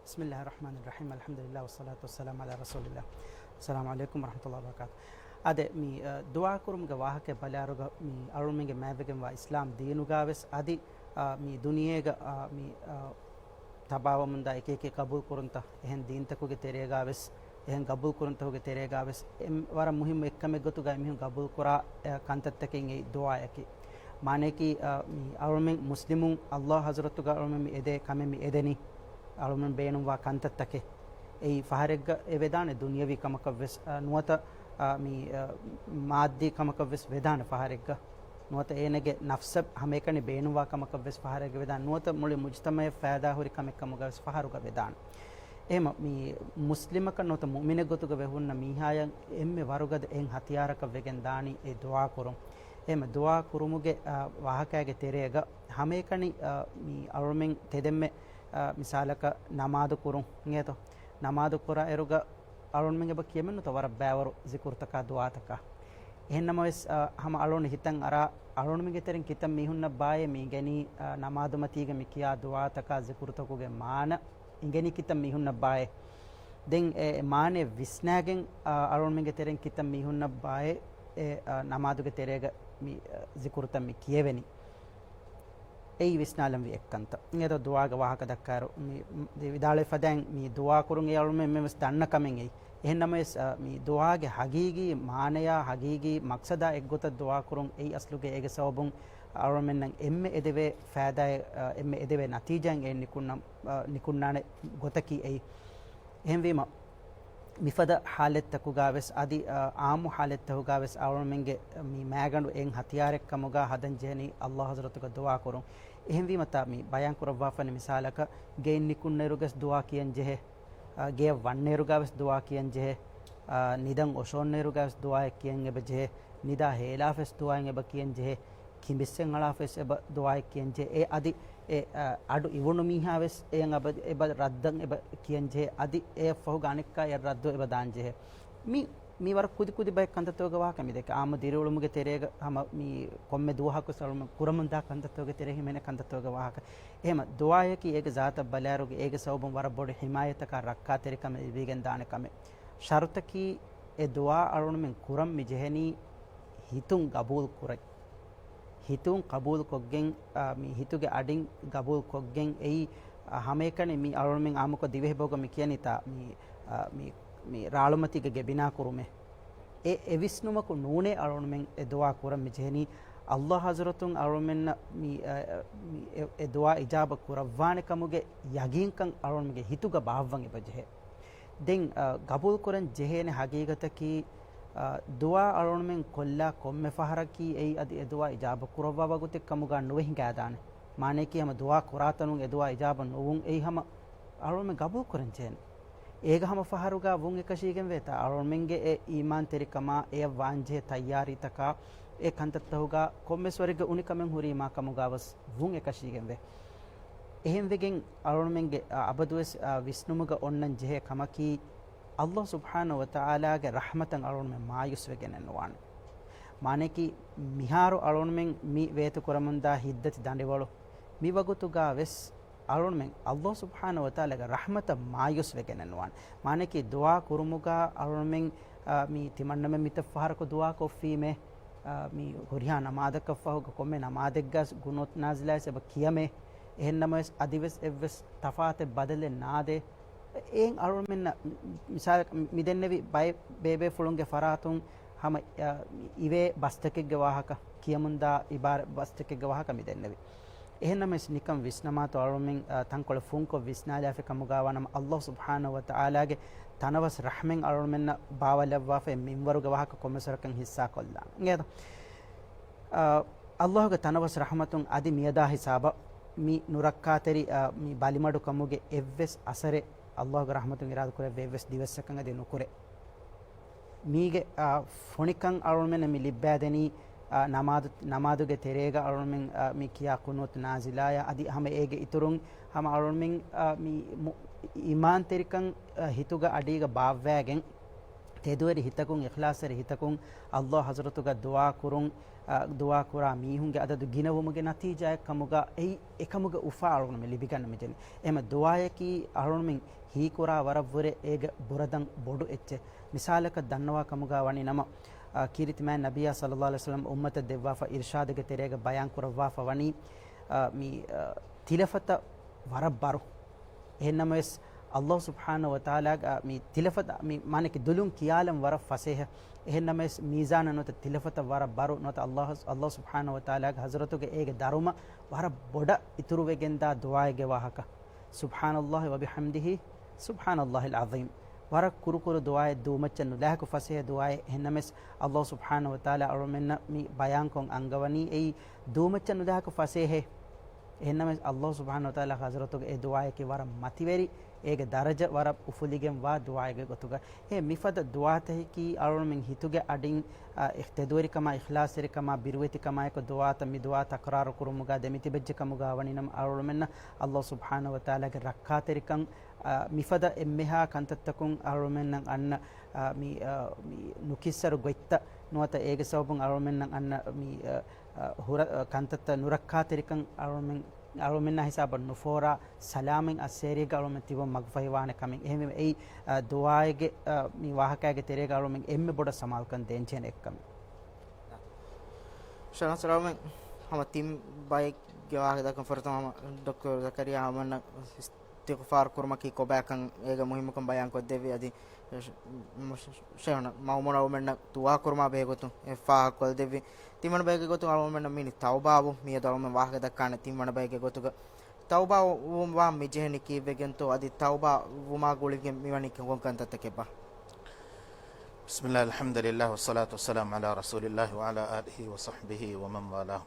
بسم الله الرحمن الرحيم، الحمد لله والصلاة والسلام على رسول الله. السلام عليكم ورحمة الله وبركاته. އާދެ، މި، އަ، ދުޢާ ކުރުމުގެ ވާހަކަ ބަލާއިރުގަ މި އަޅުމެންގެ މާތްވެގެންވާ އިސްލާމް ދީނުގަ ވެސް އަދި، އަ، މި ދުނިޔޭގަ، އަ، މި، އަ، ތަބާވަމުންދާ އެކި އެކި ގަބޫލު ކުރުންތައް، އެހެން ދީންތަކުގެ ތެރޭގަ ވެސް، އެހެން ގަބޫލު ކުރުންތަކުގެ ތެރޭގަ ވެސް އެ ވަރަށް މުހިއްމު އެއްކަމެއް ގޮތުގައި މީހުން ގަބޫލު ކުރާ، އެ، ކަންތައްތަކެއް އެއީ ދުޢާއަކީ. މާނަޔަކީ، އަ، މި އަޅުމެން މުސްލިމުން ﷲ ޙަޟްރަތުގަ އަޅުމެން މި އެދޭ ކަމެއް މި އެދެނީ. އަޅުމެން ބޭނުންވާ ކަންތައްތަކެއް. އެއީ ފަހަރެއްގަ އެ ވެދާނެ ދުނިޔަވީ ކަމަކަށް ވެސް، އަ، ނުވަތަ، އަ، މި، އަ، މާއްދީ ކަމަކަށް ވެސް ވެދާނެ ފަހަރެއްގަ. ނުވަތަ އޭނަގެ ނަފްސަށް ހަމައެކަނި ބޭނުންވާ ކަމަކަށް ވެސް ފަހަރެއްގަ ވެދާނެ. ނުވަތަ މުޅި މުޖްތަމަޢަށް ފައިދާ ހުރި ކަމެއް ކަމުގަ ވެސް ފަހަރުގަ ވެދާނެ. އެހެމަ މި މުސްލިމަކަށް ނުވަތަ މުއުމިނެއް ގޮތުގަ ވެހުންނަ މީހާޔަށް އެންމެ ވަރުގަދަ އެހެން ހަތިޔާރަކަށް ވެގެން ދާނީ އެ ދުޢާ ކުރުން. އެހެމަ ދުޢާ ކުރުމުގެ، އަ، ވާހަކައިގެ ތެރޭގަ ހަމައެކަނި، އަ، މި އަޅުމެން ތެދެއްމެ، އަ، މިސާލަކަށް ނަމާދު ކުރުން އިނގޭތޯ. ނަމާދު ކުރާ އިރުގަ އަޅުންމެން އެބަ ކިޔަމެއްނުތަ ވަރަށް ބައިވަރު ޒިކުރުތަކާ ދުޢާތަކާ. އެހެންނަމަވެސް، އަ، ހަމަ އަޅުން ހިތަށް އަރާ، އަޅުންމެންގެ ތެރެއިން ކިތައް މީހުންނަށް ބާއޭ މި އިނގެނީ، އަ، ނަމާދުމަތީގަ މި ކިޔާ ދުޢާތަކާ ޒިކުރުތަކުގެ މާނަ އިނގެނީ ކިތައް މީހުންނަށް ބާއޭ. ދެން އެ މާނައެއް ވިސްނާގެން، އަ، އަޅުންމެންގެ ތެރެއިން ކިތައް މީހުންނަށް ބާއޭ އެ، އަ، ނަމާދުގެ ތެރޭގަ މި، އަ، ޒިކުރުތައް މި ކިޔެވެނީ. އެއީ ވިސްނާލަންވީ އެއްކަންތައް. އެދޯ ދުޢާގެ ވާހަކަ ދައްކާއިރު، މި، މި، ދެ ވިދާޅުވި ފަދައިން މި ދުޢާ ކުރުން އެ އަޅުމެން އެންމެން ވެސް ދަންނަ ކަމެއް އެއީ. އެހެން ނަމަވެސް، އަ، މި ދުޢާގެ ހަގީގީ މާނަޔާ ހަގީގީ މަޤްޞަދާ އެއްގޮތަށް ދުޢާ ކުރުން އެއީ އަސްލުގެ އޭގެ ސަބަބުން އަޅުމެންނަށް އެންމެ އެދެވޭ ފައިދާއެއް، އަ، އެންމެ އެދެވޭ ނަތީޖާއެއް އެ ނިކުންނަ، އަ، ނިކުންނާނެ ގޮތަކީ އެއީ. އެހެންވީމަ، މިފަދަ ޙާލަތްތަކުގަ ވެސް އަދި، އާ، އާއްމު ޙާލަތްތަކުގަ ވެސް އަޅުމެންގެ މި މައިގަނޑު އެއް ހަތިޔާރެއް ކަމުގަ ހަދަން ޖެހެނީ ﷲ ޙަޟްރަތުގަ ދުޢާ ކުރުން. އެހެންވީމަ ތާ މި ބަޔާން ކުރައްވާފަނި މިސާލަކަށް ގެއިން ނިކުންނައިރުގަސް ދުޢާ ކިޔަން ޖެހޭ، އާ، ގެޔަށް ވަންނައިރުގަ ވެސް ދުޢާ ކިޔަން ޖެހޭ، އާ، ނިދަން އޮށޯންނައިރުގަ ވެސް ދުޢާއެއް ކިޔަން އެބަ ޖެހޭ، ނިދާ ހޭލާފަ ވެސް ދުޢާއެއް އެބަ ކިޔަން ޖެހޭ، ކިނބިއްސެއް އަޅާފަ ވެސް އެބަ ދުޢާއެއް ކިޔަން ޖެހޭ. އެ އަދި އެ، އަ، އަޑު އިވުނު މީހާ ވެސް އެޔަށް އެބަ، އެބަ ރައްދަށް އެބަ ކިޔަން ޖެހޭ. އަދި އެއަށްފަހުގަ އަނެއްކާ އެ ރައްދު އެބަ ދާން ޖެހޭ. މި، މި ވަރަށް ކުދި ކުދި ބައެއް ކަންތައްތަކުގެ ވާހަކަ މި ދެކެ. އާއްމު ދިރިއުޅުމުގެ ތެރޭގަ ހަމަ މި ކޮންމެ ދުވަހަކު ސަޅުމެ ކުރަމުންދާ ކަންތައްތަކުގެ ތެރޭ ހިމެނޭ ކަންތައްތަކުގެ ވާހަކަ. އެހެމަ ދުޢާއަކީ އޭގެ ޒާތަށް ބަލާއިރުގަ އޭގެ ސަބަބުން ވަރަށް ބޮޑު ޙިމާޔަތަކާ ރައްކާތެރިކަމެއް ލިބިގެން ދާނެ ކަމެއް. ޝަރުތަކީ އެ ދުޢާ އަޅުންމެން ކުރަން މި ޖެހެނީ ހިތުން ގަބޫލު ކުރަން. ހިތުން ޤަބޫލުކޮށްގެން، އާ، މި ހިތުގެ އަޑިން ޤަބޫލުކޮށްގެން އެއީ، އާ، ހަމައެކަނި މި އަޅުމެން އާއްމުކޮށް ދިވެހި ބަހުގަ މި ކިޔަނީތާ މި، އާ، މި، މި ރާޅުމަތީގެ ގެ ބިނާ ކުރުމޭ. އެ، އެ ވިސްނުމަކު ނޫނޭ އަޅުމެން އެ ދުޢާ ކުރަން މި ޖެހެނީ. ﷲ ޙަޟްރަތުން އަޅުމެންނަށް މި، އާ، މި އެ، އެ ދުޢާ އިޖާބަ ކުރައްވާނެ ކަމުގެ ޔަގީންކަން އަޅުމެންގެ ހިތުގަ ބާއްވަން އެބަ ޖެހޭ. ދެން، އަ، ގަބޫލު ކުރަން ޖެހޭނެ ހަގީގަތަކީ، އަ، ދުޢާ އަޅުގަނޑުމެން ކޮށްލާ ކޮންމެ ފަހަރަކީ އެއީ އަދި އެ ދުޢާ އިޖާބަ ކުރައްވާ ވަގުތެއް ކަމުގަ ނުވެ ހިނގާދާނެ. މާނަޔަކީ ހަމަ ދުޢާ ކުރާތަނުން އެ ދުޢާ އިޖާބަ ނުވުން އެއީ ހަމަ އަޅުގަނޑުމެން ގަބޫލު ކުރަން ޖެހޭނެ. އޭގަ ހަމަ ފަހަރުގަ ވުން އެކަށީގެންވޭތާ އަޅުގަނޑުމެންގެ އެ އީމާންތެރިކަމާ އެޔަށް ވާންޖެހޭ ތައްޔާރީތަކާ އެ ކަންތައްތަކުގަ ކޮންމެސް ވަރެއްގެ އުނިކަމެއް ހުރީމާ ކަމުގަ ވެސް ވުން އެކަށީގެންވޭ. އެހެންވެގެން އަޅުގަނޑުމެންގެ، އަ، އަބަދުވެސް، އަ، ވިސްނުމުގަ އޮންނަން ޖެހޭ ކަމަކީ، ﷲ ސުބްޙާނަހޫ ވަތަޢާލާގެ ރަޙްމަތަށް އަޅުގަނޑުމެން މާޔޫސްވެގެނެއް ނުވާނެ. މާނަޔަކީ، މިހާރު އަޅުގަނޑުމެން މި ވޭތު ކުރަމުންދާ ހިތްދަތި ދަނޑިވަޅު، މި ވަގުތުގަ ވެސް އަޅުގަނޑުމެން ﷲ ސުބްޙާނަހޫ ވަތަޢާލާގެ ރަޙްމަތަށް މާޔޫސްވެގެނެއް ނުވާނެ. މާނަޔަކީ، ދުޢާ ކުރުމުގަ އަޅުގަނޑުމެން، އަ، މި ތިމަންނަމެން މިތައް ފަހަރަކު ދުޢާ ކޮށްފީމޭ، އާ، މި ހުރިހާ ނަމާދަކަށްފަހުގަ ކޮންމެ ނަމާދެއްގަސް ގުނޫތު ނާޒިލާއިސް އެބަ ކިޔަމޭ. އެހެންނަމަވެސް އަދިވެސް އެއްވެސް ތަފާތެއް ބަދަލެއް ނާދޭ. އެއިން އަޅުގަނޑުމެންނަށް މި-، މިސާލަކަށް މި-، މިދެންނެވި ބައެއް ބޭބޭފުޅުންގެ ފަރާތުން ހަމަ، އާ، މި އިވޭ ބަސްތަކެއްގެ ވާހަކަ، ކިޔަމުންދާ އިބާރަ ބަސްތަކެއްގެ ވާހަކަ މި ދެންނެވި. އެހެންނަމަވެސް ނިކަން ވިސްނަމާތޯ އަޅުމެން، އާ، ތަންކޮޅެއް ފުންކޮށް ވިސްނާލާފި ކަމުގަ ވާނަމަ، ﷲ ސުބްޙާނަހޫ ވަތަޢާލާގެ ތަނަވަސް ރަޙްމަތް އަޅުމެންނަށް ބާވަލައްވާފައި މިންވަރުގެ ވާހަކަ ކޮންމެސް ވަރަކަށް ހިއްސާކޮށްލާނެ. އިނގޭތަ؟ އާ، ﷲގެ ތަނަވަސް ރަޙްމަތުން އަދި މިއަދާ ހިސާބަށް މި ނުރައްކާތެރި، އާ، މި ބަލިމަޑުކަމުގެ އެއްވެސް އަސަރެއް ﷲގެ ރަޙްމަތުން އިރާދަކުރެއްވި އެއްވެސް ދިވެއްސަކަށް އަދި ނުކުރޭ. މީގެ، އާ، ފޮނިކަން އަޅުމެން މި ލިއްބައިދެނީ، އާ، ނަމާދު، ނަމާދުގެ ތެރޭގަ އަޅުމެން، އާ، މި ކިޔާ ޤުނޫތު ނާޒިލާޔާ އަދި ހަމަ އޭގެ އިތުރުން ހަމަ އަޅުމެން، އާ، މި މު-، އީމާންތެރިކަން، އާ، ހިތުގަ އަޑީގަ ބާއްވައިގެން ތެދުވެރި ހިތަކުން، އިޚްލާޞްތެރި ހިތަކުން ﷲ ޙަޟްރަތުގަ ދުޢާ ކުރުން، އަ، ދުޢާ ކުރާ މީހުންގެ އަދަދު ގިނަވުމުގެ ނަތީޖާއެއް ކަމުގަ އެއީ އެކަމުގެ އުފާ އަޅުގަނޑުމެން ލިބިގަންނަ މިޖެނި. އެހެން ދުޢާއަކީ އަޅުގަނޑުމެން ހީކުރާ ވަރަށްވުރެ އޭގެ ބުރަދަން ބޮޑު އެއްޗެއް. މިސާލަކަށް ދަންނަވާ ކަމުގަ ވަނީ ނަމަ، އަ، ކީރިތި މާތް ނަބިއްޔާ ޞައްލައްލާހު ޢަލައިހި ވަސައްލަމް އުއްމަތަށް ދެއްވާފަ އިރްޝާދުގެ ތެރޭގަ ބަޔާން ކުރައްވާފަ ވަނީ، އަ، މި، އަ، ތިލަފަތަށް ވަރަށް ބަރު. އެހެންނަމަވެސް، ﷲ ސުބްޙާނަހޫ ވަތަޢާލާގެ، އަ، މި ތިލަފަތަށް، މި މާނައަކީ ދުލުން ކިޔާލަން ވަރަށް ފަސޭހަ. އެހެންނަމަވެސް، މީޒާނަށް ނުވަތަ ތިލަފަތަށް ވަރަށް ބަރު ނުވަތަ ﷲ، ﷲ ސުބްޙާނަހޫ ވަތަޢާލާގެ ޙަޟްރަތުގެ އޭގެ ދަރުމަ ވަރަށް ބޮޑަށް އިތުރުވެގެންދާ ދުޢާއެއްގެ ވާހަކަ. ސުބްޙާނަﷲ ވަބިޙަމްދިހި، ސުބްޙާނަﷲިލް ޢަޒީމް. ވަރަށް ކުރުކުރު ދުޢާއެއް، ދޫމައްޗަށް ނުލާހިކު ފަސޭހަ ދުޢާއެއް. އެހެންނަމަވެސް، ﷲ ސުބްޙާނަހޫ ވަތަޢާލާ އަޅުމެންނަށް މި ބަޔާންކޮށް އަންގަވަނީ އެއީ ދޫމައްޗަށް ނުލާހިކު ފަސޭހައެއް. އެހެންނަމަވެސް، ﷲ ސުބްޙާނަހޫ ވަތަޢާލާ ޙަޟްރަތުގެ އެ ދުޢާއަކީ ވަރަށް މަތިވެރި، އޭގެ ދަރަޖަ ވަރަށް އުފުލިގެންވާ ދުޢާއެއްގެ ގޮތުގަ. އެ މިފަދަ ދުޢާތަކަކީ އަޅުމެން ހިތުގެ އަޑިން، އަ، އިޚް-، ތެދުވެރިކަމާ، އިޚްލާޞްތެރިކަމާ، ބިރުވެތިކަމާއެކު ދުޢާތައް މި ދުޢާ ތަކުރާރު ކުރުމުގަ ދެމިތިބެއްޖެ ކަމުގަ ވަނީ ނަމަ އަޅުމެންނަށް ﷲ ސުބްޙާނަހޫ ވަތަޢާލާގެ ރައްކާތެރިކަން، އަ، މިފަދަ އެންމެހާ ކަންތައްތަކުން އަޅުމެންނަށް އަންނަ، އަ، މި، އަ، މި ނުކިއްސަރު ގޮތްތައް ނުވަތަ އޭގެ ސަބަބުން އަޅުމެންނަށް އަންނަ މި، އަ، އަ، ހުރަ-، އަ، ކަންތައްތައް ނުރައްކާތެރިކަން އަޅުމެން، އަޅުމެންނާ ހިސާބަށް ނުފޯރާ، ސަލާމަތް އައްސޭރީގަ އަޅުމެން ތިބުން މަގުފަހިވާނެ ކަމެއް. އެހެންވީމަ އެއީ، އަ، ދުޢާއެއްގެ، އަ، މި ވާހަކައިގެ ތެރޭގަ އަޅުމެން އެންމެ ބޮޑަށް ސަމާލުކަން ދޭންޖެހޭނެ އެއްކަމެއް. ޝަރަފް ސަލާމެއް ހަމަ ތިން ބައެއްގެ ވާހަކަ ދައްކަން ފުރަތަމަ ހަމަ ޑޮކްޓަރ ޒަކަރިޔާ އަޅުމެންނަށް އިސްތިޣްފާރު ކުރުމަކީ ކޮބާކަން އޭގެ މުހިއްމުކަން ބަޔާން ކޮށްދެއްވި. އަދި ޝޭޚުނާ މައުމޫން އަޅުމެންނަށް ދުޢާ ކުރުމާ ބެހޭ ގޮތުން އެ ފާހަގަ ކޮށްދެއްވި. ތިންވަނަ ބައެއްގެ ގޮތުން އަޅުމެންނަށް މިވަނީ ތައުބާވުން. މިއަދު އަޅުމެން ވާހަކަ ދައްކާނެ ތިންވަނަ ބައެއްގެ ގޮތުގަ. ތައުބާ ވު-، ވާން މި ޖެހެނީ ކީއްވެގެންތޯ؟ އަދި ތައުބާ ވުމާ ގުޅިގެން މިވަނީ ކޮން ކަންތައްތަކެއްބާ؟ بسم الله، الحمد لله، والصلاة والسلام على رسول الله وعلى آله وصحبه ومن والاه.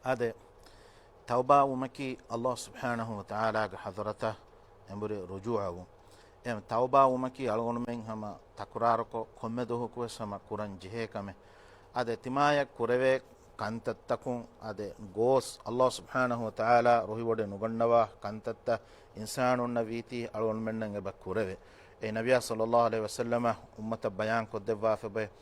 އާދެ، ތައުބާ ވުމަކީ ﷲ ސުބްޙާނަހޫ ވަތަޢާލާގެ ޙަޟްރަތަށް އެނބުރި ރުޖޫޢަވުން. އެ ތައުބާ ވުމަކީ އަޅުގަނޑުމެން ހަމަ ތަކުރާރުކޮށް، ކޮންމެ ދުވަހަކުވެސް ހަމަ ކުރަން ޖެހޭ ކަމެއް. އާދެ، ތިމާޔަށް ކުރެވޭ ކަންތައްތަކުން އާދެ، ގޯސް ﷲ ސުބްޙާނަހޫ ވަތަޢާލާ ރުހިވޮޑި ނުގަންނަވާ ކަންތައްތައް އިންސާނުންނަށް ވީތީ އަޅުގަނޑުމެންނަށް އެބަ ކުރެވޭ. އެ ނަބިއްޔާ ޞައްލައްލާހު ޢަލައިހި ވަސައްލަމަ އުއްމަތަށް ބަޔާން ކޮށްދެއްވާފަ ބައެއް،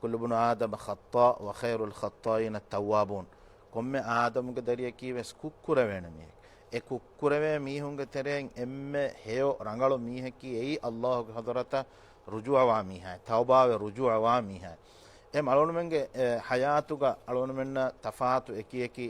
كل ابن آدم خطاء وخير الخطائين التوابون. ކޮންމެ އާދަމުގެ ދަރިއަކީ ވެސް ކުށްކުރެވޭނެ މީހެއް. އެ ކުށްކުރެވޭ މީހުންގެ ތެރެއިން އެންމެ ހެޔޮ ރަނގަޅު މީހަކީ އެއީ ﷲ ގެ ޙަޟްރަތަށް ރުޖޫޢަވާ މީހާ، ތައުބާވެ ރުޖޫޢަވާ މީހާ. އެ އަޅުގަނޑުމެންގެ، އެ، ޙަޔާތުގަ އަޅުގަނޑުމެންނަށް ތަފާތު އެކިއެކި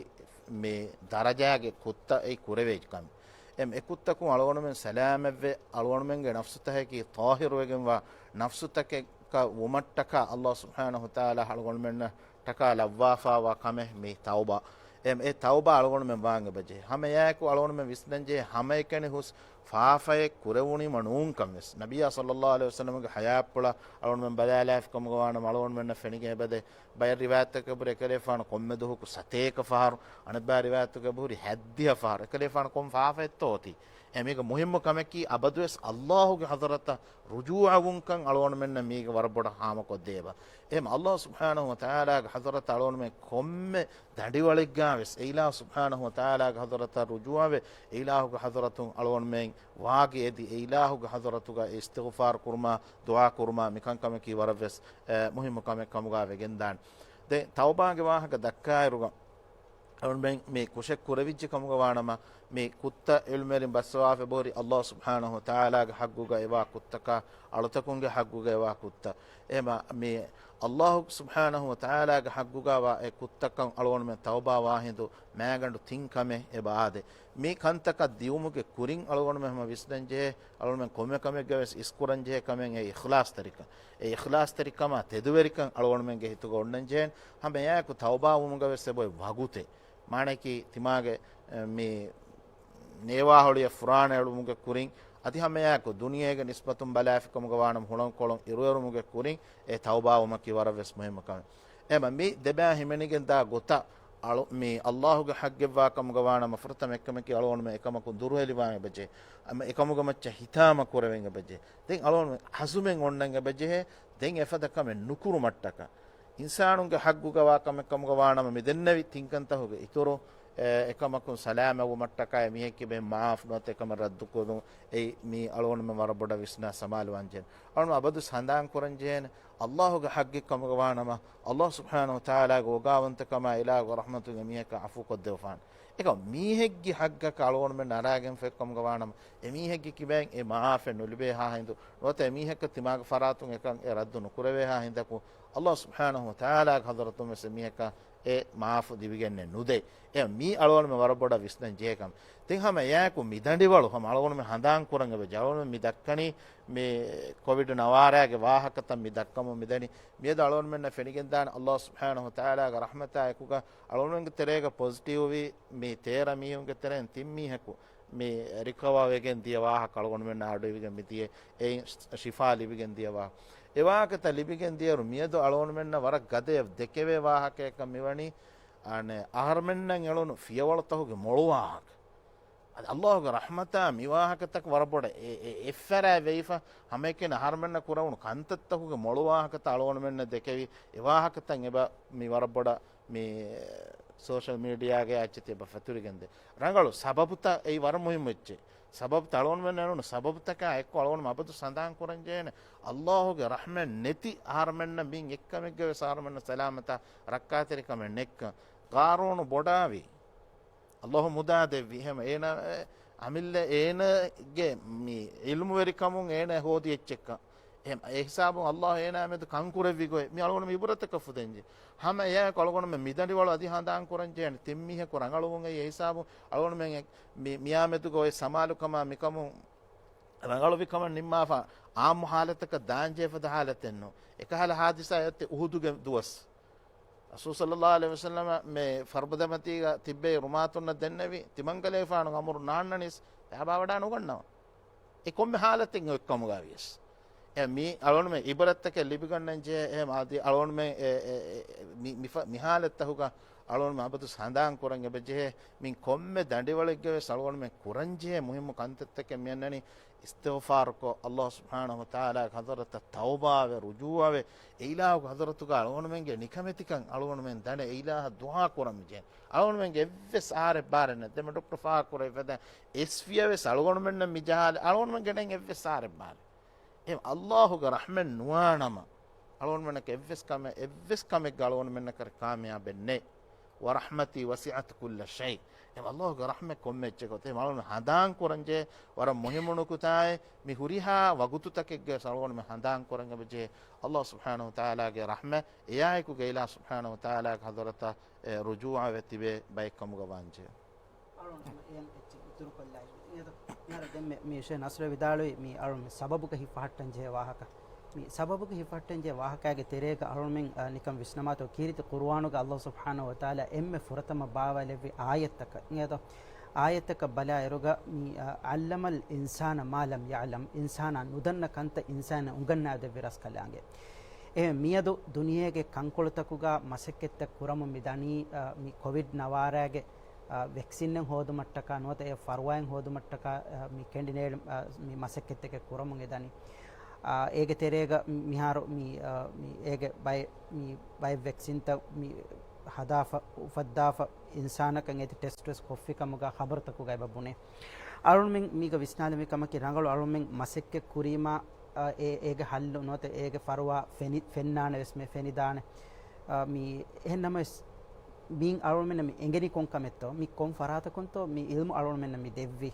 މި ދަރަޖާގެ ކުށްތައް އެއީ ކުރެވޭ ކަމެއް. އެ، އެ ކުށްތަކުން އަޅުގަނޑުމެން ސަލާމަތްވެ، އަޅުގަނޑުމެންގެ ނަފްސުތަކަކީ ޠާހިރުވެގެންވާ ނަފްސުތަކެއް ކަ ވުމަށްޓަކާ ﷲ ސުބްޙާނަހޫ ވަތަޢާލާ އަޅުގަނޑުމެންނަށް ޓަކާ ލައްވާފާވާ ކަމެއް މި ތައުބާ. އެ، އެ ތައުބާ އަޅުގަނޑުމެން ވާން އެބަޖެހޭ. ހަމައެއާއެކު އަޅުގަނޑުމެން ވިސްނަންޖެހޭ ހަމައެކަނި ހުސް ފާފައެއް ކުރެވުނީމަ ނޫންކަން ވެސް. ނަބިއްޔާ ޞައްލައްލާހު ޢަލައިހި ވަސައްލަމަގެ ޙަޔާތްޕުޅަށް އަޅުގަނޑުމެން ބަލާލާފި ކަމުގަ ވާނަމަ އަޅުގަނޑުމެންނަށް ފެނިގެން އެބަދޭ. ބައެއް ރިވާޔަތްތަކަށް ބުރި އެކަލޭފާނު ކޮންމެ ދުވަހަކު ސަތޭކަ ފަހަރު، އަނެއްބައި ރިވާޔަތުގަ ބުރި ހައްދިހަ ފަހަރު. އެކަލޭފާނު ކޮން ފާފައެއްތޯ އޮތީ؟ އެ މީގެ މުހިއްމު ކަމަކީ އަބަދުވެސް ﷲ ގެ ޙަޟްރަތަށް ރުޖޫޢަވުންކަން އަޅުގަނޑުމެންނަށް މީގެ ވަރަށް ބޮޑަށް ހާމަކޮށްދޭ އެބަ. އެހެން ﷲ ސުބްޙާނަހޫ ވަތަޢާލާގެ ޙަޟްރަތަށް އަޅުގަނޑުމެން ކޮންމެ ދަނޑިވަޅެއްގާވެސް އެ އިލާހު ސުބްޙާނަހޫ ވަތަޢާލާގެ ޙަޟްރަތަށް ރުޖޫޢަވެ، އެ އިލާހުގެ ޙަޟްރަތުން އަޅުގަނޑުމެން ވާގި އެދި، އެ އިލާހުގެ ޙަޟްރަތުގަ އިސްތިޣްފާރު ކުރުމާ، ދުޢާ ކުރުމާ، މިކަންކަމަކީ ވަރަށްވެސް، އެ، މުހިއްމު ކަމެއް ކަމުގަ ވެގެންދާނެ. ދެން ތައުބާގެ ވާހަކަ ދައްކާއިރުގަ، އަޅުގަނޑުމެން މި ކުށެއް ކުރެވިއްޖެ ކަމުގަ ވާނަމަ، މި ކުށްތައް ޢިލްމުވެރިން ބައްސަވާފަ އެބަހުރި ﷲ ސުބްޙާނަހޫ ވަތަޢާލާގެ ޙައްޤުގަ އެވާ ކުށްތަކާ، އަޅުތަކުންގެ ޙައްޤުގަ އެވާ ކުށްތައް. އެހެމަ މި ﷲ ސުބްޙާނަހޫ ވަތަޢާލާގެ ޙައްޤުގަ ވާ އެ ކުށްތަކަށް އަޅުގަނޑުމެން ތައުބާ ވާހިނދު މާގަނޑު ތިން ކަމެއް އެބަ އާދޭ. މި ކަންތަކަށް ދިއުމުގެ ކުރިން އަޅުގަނޑުމެން ހަމަ ވިސްނަންޖެހޭ، އަޅުގަނޑުމެން ކޮންމެ ކަމެއްގަ ވެސް އިސްކުރަންޖެހޭ ކަމެއް އެ އިޚްލާޞްތެރިކަން. އެ އިޚްލާޞްތެރިކަމާ ތެދުވެރިކަން އަޅުގަނޑުމެންގެ ހިތުގަ އޮންނަންޖެހޭނެ. ހަމައެއާއެކު ތައުބާވުމުގަ ވެސް އެބައޮތް ވަގުތެއް. މާނައަކީ ތިމާގެ، އެ، މި ނޭވާހޮޅިއަށް ފުރާނަ އެޅުމުގެ ކުރިން، އަދި ހަމައެއާއެކު ދުނިޔޭގެ ނިސްބަތުން ބަލާފިކަމުގަ ވާނަމަ ހުޅަނގުކޮޅުން އިރުއެރުމުގެ ކުރިން އެ ތައުބާވުމަކީ ވަރަށްވެސް މުހިއްމު ކަމެއް. އެހެމަ މި ދެބައި ހިމެނިގެން ދާ ގޮތަށް އަޅު-، މި ﷲ ގެ ޙައްޤެއްވާ ކަމުގަ ވާނަމަ ފުރަތަމަ އެއްކަމަކީ އަޅުގަނޑުމެން އެކަމަކުން ދުރުހެލިވާން އެބަޖެހޭ. އަމަ އެކަމުގެ މައްޗަށް ހިތާމަ ކުރެވެން އެބަޖެހޭ. ދެން އަޅުގަނޑުމެން ހަޒުމެއް އޮންނަން އެބަޖެހޭ. ދެން އެފަދަ ކަމެއް ނުކުރުމަށްޓަކާ. އިންސާނުންގެ ޙައްޤުގަ ވާ ކަމެއް ކަމުގަ ވާނަމަ މި ދެންނެވި ތިން ކަންތަކުގެ އިތުރު އެ، އެކަމަކުން ސަލާމަތްވުމަށްޓަކާ އެ މީހެއްގެ ބެހެން މާފް ނުވަތަ އެކަމަށް ރައްދުކުރުން، އެއީ މީ އަޅުގަނޑުމެން ވަރަށް ބޮޑަށް ވިސްނާ ސަމާލުވާން ޖެހޭނެ. އަޅުގަނޑު އަބަދު ހަނދާން ކުރަން ޖެހޭނެ، އައްލާހުގެ ހައްގެއް ކަމުގަ ވާނަމަ، އައްލާހު ސުބްޙާނަހު ވަތަޢާލާގެ އޯގާވަންތަކަމާ އިލާހުގެ ރަޙްމަތުން އެ މީހަކަށް ޢަފޫ ކޮށްދެއްވާނެ. އެކަމަކު މީހެއްގެ ހައްގަކަށް އަޅުގަނޑުމެން ނަރާގެންފައި ކަމުގަ ވާނަމަ، އެ މީހެއްގެ ކިބައިން އެ މާފެއް ނުލިބޭހާ ހިނދު، ނުވަތަ އެ މީހަކަށް ތިމާގެ ފަރާތުން އެކަން އެ ރައްދު ނުކުރެވޭހާ ހިނދަކު، އައްލާހު ސުބްޙާނަހު ވަތަޢާލާގެ ޙަޟްރަތުން ވެސް އެ މީހަކަށް އެ މާފު ލިބިގެންނެއް ނުދޭ. އެ މީ އަޅުގަނޑުމެން ވަރަށް ބޮޑަށް ވިސްނަން ޖެހޭ ކަމެއް. ތިން ހަމަ އެއާއެކު މި ދަނޑިވަޅު ހަމަ އަޅުގަނޑުމެން ހަނދާން ކުރަން އެބަޖެހޭ. އަޅުގަނޑުމެން މި ދައްކަނީ މި ކޮވިޑް ނަވާރާގެ ވާހަކަތައް މި ދައްކަމުން މިދަނީ. މިއަދު އަޅުގަނޑުމެންނަށް ފެނިގެންދާނެ އައްލާހު ސުބްޙާނަހު ވަތަޢާލާގެ ރަޙްމަތާ އެކުގަ އަޅުގަނޑުމެންގެ ތެރޭގަ ޕޮޒިޓިވް ވި މި ތޭރަ މީހުންގެ ތެރެއިން ތިން މީހަކު މި ރިކަވާ ވެގެން ދިޔަ ވާހަކަ އަޅުގަނޑުމެންނަށް އަޑުއިވިގެން މިދިޔަ، އެއިން ޝިފާ ލިބިގެން ދިޔަ ވާހަކަ. އެ ވާހަކަތައް ލިބިގެން ދިޔައިރު މިއަދު އަޅުގަނޑުމެންނަށް ވަރަށް ގަދަޔަށް ދެކެވޭ ވާހަކަޔަކަށް މިވަނީ، އަނެއް އަހަރުމެންނަށް އެޅުނު ފިޔަވަޅުތަކުގެ މޮޅު ވާހަކަ. އަދި އައްލާހުގެ ރަޙްމަތާ މި ވާހަކަތަކު ވަރަށް ބޮޑަށް އެ، އެ، އެއްފަރާތް ވެއިފަ، ހަމައެކަނި އަހަރުމެންނަށް ކުރެވުނު ކަންތައްތަކުގެ މޮޅު ވާހަކަތައް އަޅުގަނޑުމެންނަށް ދެކެވި، އެ ވާހަކަތައް އެބަ މި ވަރަށް ބޮޑަށް މި ސޯޝަލް މީޑިއާގެ އައްޗެތި އެބަ ފެތުރިގެންދޭ. ރަނގަޅު ސަބަބުތައް އެއީ ވަރަށް މުހިއްމު އެއްޗެއް. ސަބަބުތައް އަޅުގަނޑުމެން އެޅުނު ސަބަބުތަކާ އެއްކޮށް އަޅުގަނޑު އަބަދު ހަނދާން ކުރަން ޖެހޭނެ. އައްލާހުގެ ރަޙްމަތް ނެތި އަހަރުމެންނަށް މިއިން އެއްކަމެއްގަ ވެސް އަހަރުމެންނަށް ސަލާމަތާ ރައްކާތެރިކަމެއް ނެތްކަން. ޤާރޫނު ބޮޑާވި. އައްލާހު މުދާ ދެއްވި. އެހެން އޭނާ، އެ، އަމިއްލަ އޭނާގެ މި ޢިލްމުވެރިކަމުން އޭނާ ހޯދި އެއްޗެއްކަން. އެހެން އެ ހިސާބުން އައްލާހު އޭނާ މެދު ކަން ކުރެއްވި ގޮތް މި އަޅުގަނޑު އިބުރަތަކަށް ފުދެންޖެ. ހަމަ އެއާއެކު އަޅުގަނޑުމެން މި ދަނޑިވަޅު އަދި ހަނދާން ކުރަން ޖެހޭނެ ތިން މީހަކު ރަނގަޅުވުން އެ ހިސާބުން އަޅުގަނޑުމެން މި، މިއާ މެދުގަ އޮތް ސަމާލުކަމާ މިކަމުން ރަނގަޅުވި ކަމަށް ނިންމާފަ އާއްމު ހާލަތަކަށް ދާންޖެހޭ ފަދަ ހާލަތެއް ނޫން. އެކަހަލަ ހާދިސާއެއް އޮތީ އުހުދުގެ ދުވަސް. ރަސޫލު ޞައްލައްލާހު ޢަލައިހި ވަސައްލަމަ މި ފަރުބަދަމަތީގަ ތިއްބެވި ރުމާތުންނަށް ދެންނެވި، ތިމަންގަލައިފާނު އަމުރު ނާންނަނީސް އެބަ ވަޑާ ނުގަންނަވާ. އެ ކޮންމެ ހާލަތެއް އޮތްކަމުގަ ވިޔަސް. އެ މީ އަޅުގަނޑުމެން އިބުރަތްތަކެއް ލިބިގަންނަން ޖެހޭ، އެހެން އަދި އަޅުގަނޑުމެން އެ، އެ، އެ، މި، މި ހާލަތްތަކުގަ އަޅުގަނޑުމެން އަބަދު ހަނދާން ކުރަން އެބަ ޖެހޭ، މި ކޮންމެ ދަނޑިވަޅެއްގަ ވެސް އަޅުގަނޑުމެން ކުރަން ޖެހޭ މުހިއްމު ކަންތައްތަކެއް މި އަންނަނީ، އިސްތިޣްފާރުކޮށް، އައްލާހު ސުބްޙާނަހު ވަތަޢާލާގެ ޙަޟްރަތަށް ތައުބާވެ، ރުޖޫޢަވެ، އެ އިލާހުގެ ޙަޟްރަތުގަ އަޅުގަނޑުމެންގެ ނިކަމެތިކަން އަޅުގަނޑުމެން ދަނެ އެ އިލާހަށް ދުޢާ ކުރަން މި ޖެހޭ. އަޅުގަނޑުމެންގެ އެއްވެސް އާރެއް ބާރެއް ނެތް. ދެމެ ޑޮކްޓަރ ފާހަގަކުރެވިފަދަ އެސްފިޔަ ވެސް އަޅުގަނޑުމެންނަށް މި ޖަހާލެ އަޅުގަނޑުމެންގެ ނެތް އެއްވެސް އާރެއް ބާރެއް. އެ އައްލާހުގެ ރަޙްމަތް ނުވާނަމަ، އަޅުގަނޑުމެންނަކަށް އެއްވެސް ކަމެއް، އެއްވެސް ކަމެއްގަ އަޅުގަނޑުމެންނަކަށް ކާމިޔާބެއް ނެތް. ވަރަޙްމަތީ ވަސިޢަތް ކުއްލަ ޝައި. އެ އައްލާހުގެ ރަޙްމަތް ކޮންމެ އެއްޗެއް ގޮތެއް އަޅުގަނޑު ހަނދާން ކުރަންޖެހޭ ވަރަށް މުހިއްމު ނުކުތާއެއް. މި ހުރިހާ ވަގުތުތަކެއްގަ އަޅުގަނޑުމެން ހަނދާން ކުރަން އެބަޖެހޭ އައްލާހު ސުބްޙާނަހު ވަތަޢާލާގެ ރަޙްމަތް އެއާއެކުގަ އިލާހު ސުބްޙާނަހު ވަތަޢާލާގެ ޙަޟްރަތަށް އެ ރުޖޫޢަވެ ތިބޭ ބައެއް ކަމުގަ ވާންޖެހޭ. އަޅުގަނޑު ހަމަ އެޔަން އެއްޗެއް އިތުރުކޮށްލާ އިނގޭތޯ؟ މިހާރު ދެންމެ މި ޝޭހް ނަސްރު ވިދާޅުވި މި އަޅު މި ސަބަބުގަ ހިފަހައްޓަން ޖެހޭ ވާހަކަ. މި ސަބަބުގަ ހިފަހައްޓަން ޖެހޭ ވާހަކައިގެ ތެރޭގަ އަޅުމެން، އަ، ނިކަން ވިސްނަމާތޯ ކީރިތި ޤުރުއާނުގަ އައްލާހު ސުބްޙާނަހު ވަތަޢާލާ އެންމެ ފުރަތަމަ ބާވައިލެއްވި އާޔަތްތަކަށް އިނގޭތޯ؟ އާޔަތްތަކަށް ބަލާއިރުގަ މި، އަ، ޢައްލަމަލް އިންސާނަ މާ ލަމް ޔަޢްލަމް، އިންސާނާ ނުދަންނަ ކަންތައް އިންސާނާ އުނގަންނާދެއްވި ރަސްކަލާނގެ. އެ މިއަދު ދުނިޔޭގެ ކަންކޮޅުތަކުގަ މަސައްކަތްތައް ކުރަމުން މި ދަނީ، އަ، މި ކޮވިޑް ނަވާރާގެ އާ، ވެކްސިންއެއް ހޯދުމަށްޓަކާ ނުވަތަ އެ ފަރުވާއެއް ހޯދުމަށްޓަކާ، އާ، މި ކެނޑިނޭޅި، އާ، މި މަސައްކަތްތަކެއް ކުރަމުން އެދަނީ. އާ، އޭގެ ތެރޭގަ މިހާރު މި، އާ، މި އޭގެ ބައެއް، މި ބައެއް ވެކްސިންތައް މި ހަދާފަ، އުފައްދާފަ އިންސާނަކަށް އޭތި ޓެސްޓް ވެސް ކޮށްފި ކަމުގަ ޚަބަރުތަކުގަ އެބަ ބުނޭ. އަޅުމެން މީގަ ވިސްނާލެވި ކަމަކީ ރަނގަޅު އަޅުމެން މަސައްކަތް ކުރީމާ، އާ، އޭ، އޭގެ ހައްލު ނުވަތަ އޭގެ ފަރުވާ ފެނި، ފެންނާނެ ވެސް މެ ފެނިދާނެ. އާ، މި އެހެން ނަމަވެސް މިއިން އަޅުމެންނަށް މި އެނގެނީ ކޮން ކަމެއްތޯ؟ މި ކޮން ފަރާތަކުންތޯ މި ޢިލްމު އަޅުމެންނަށް މި ދެއްވީ؟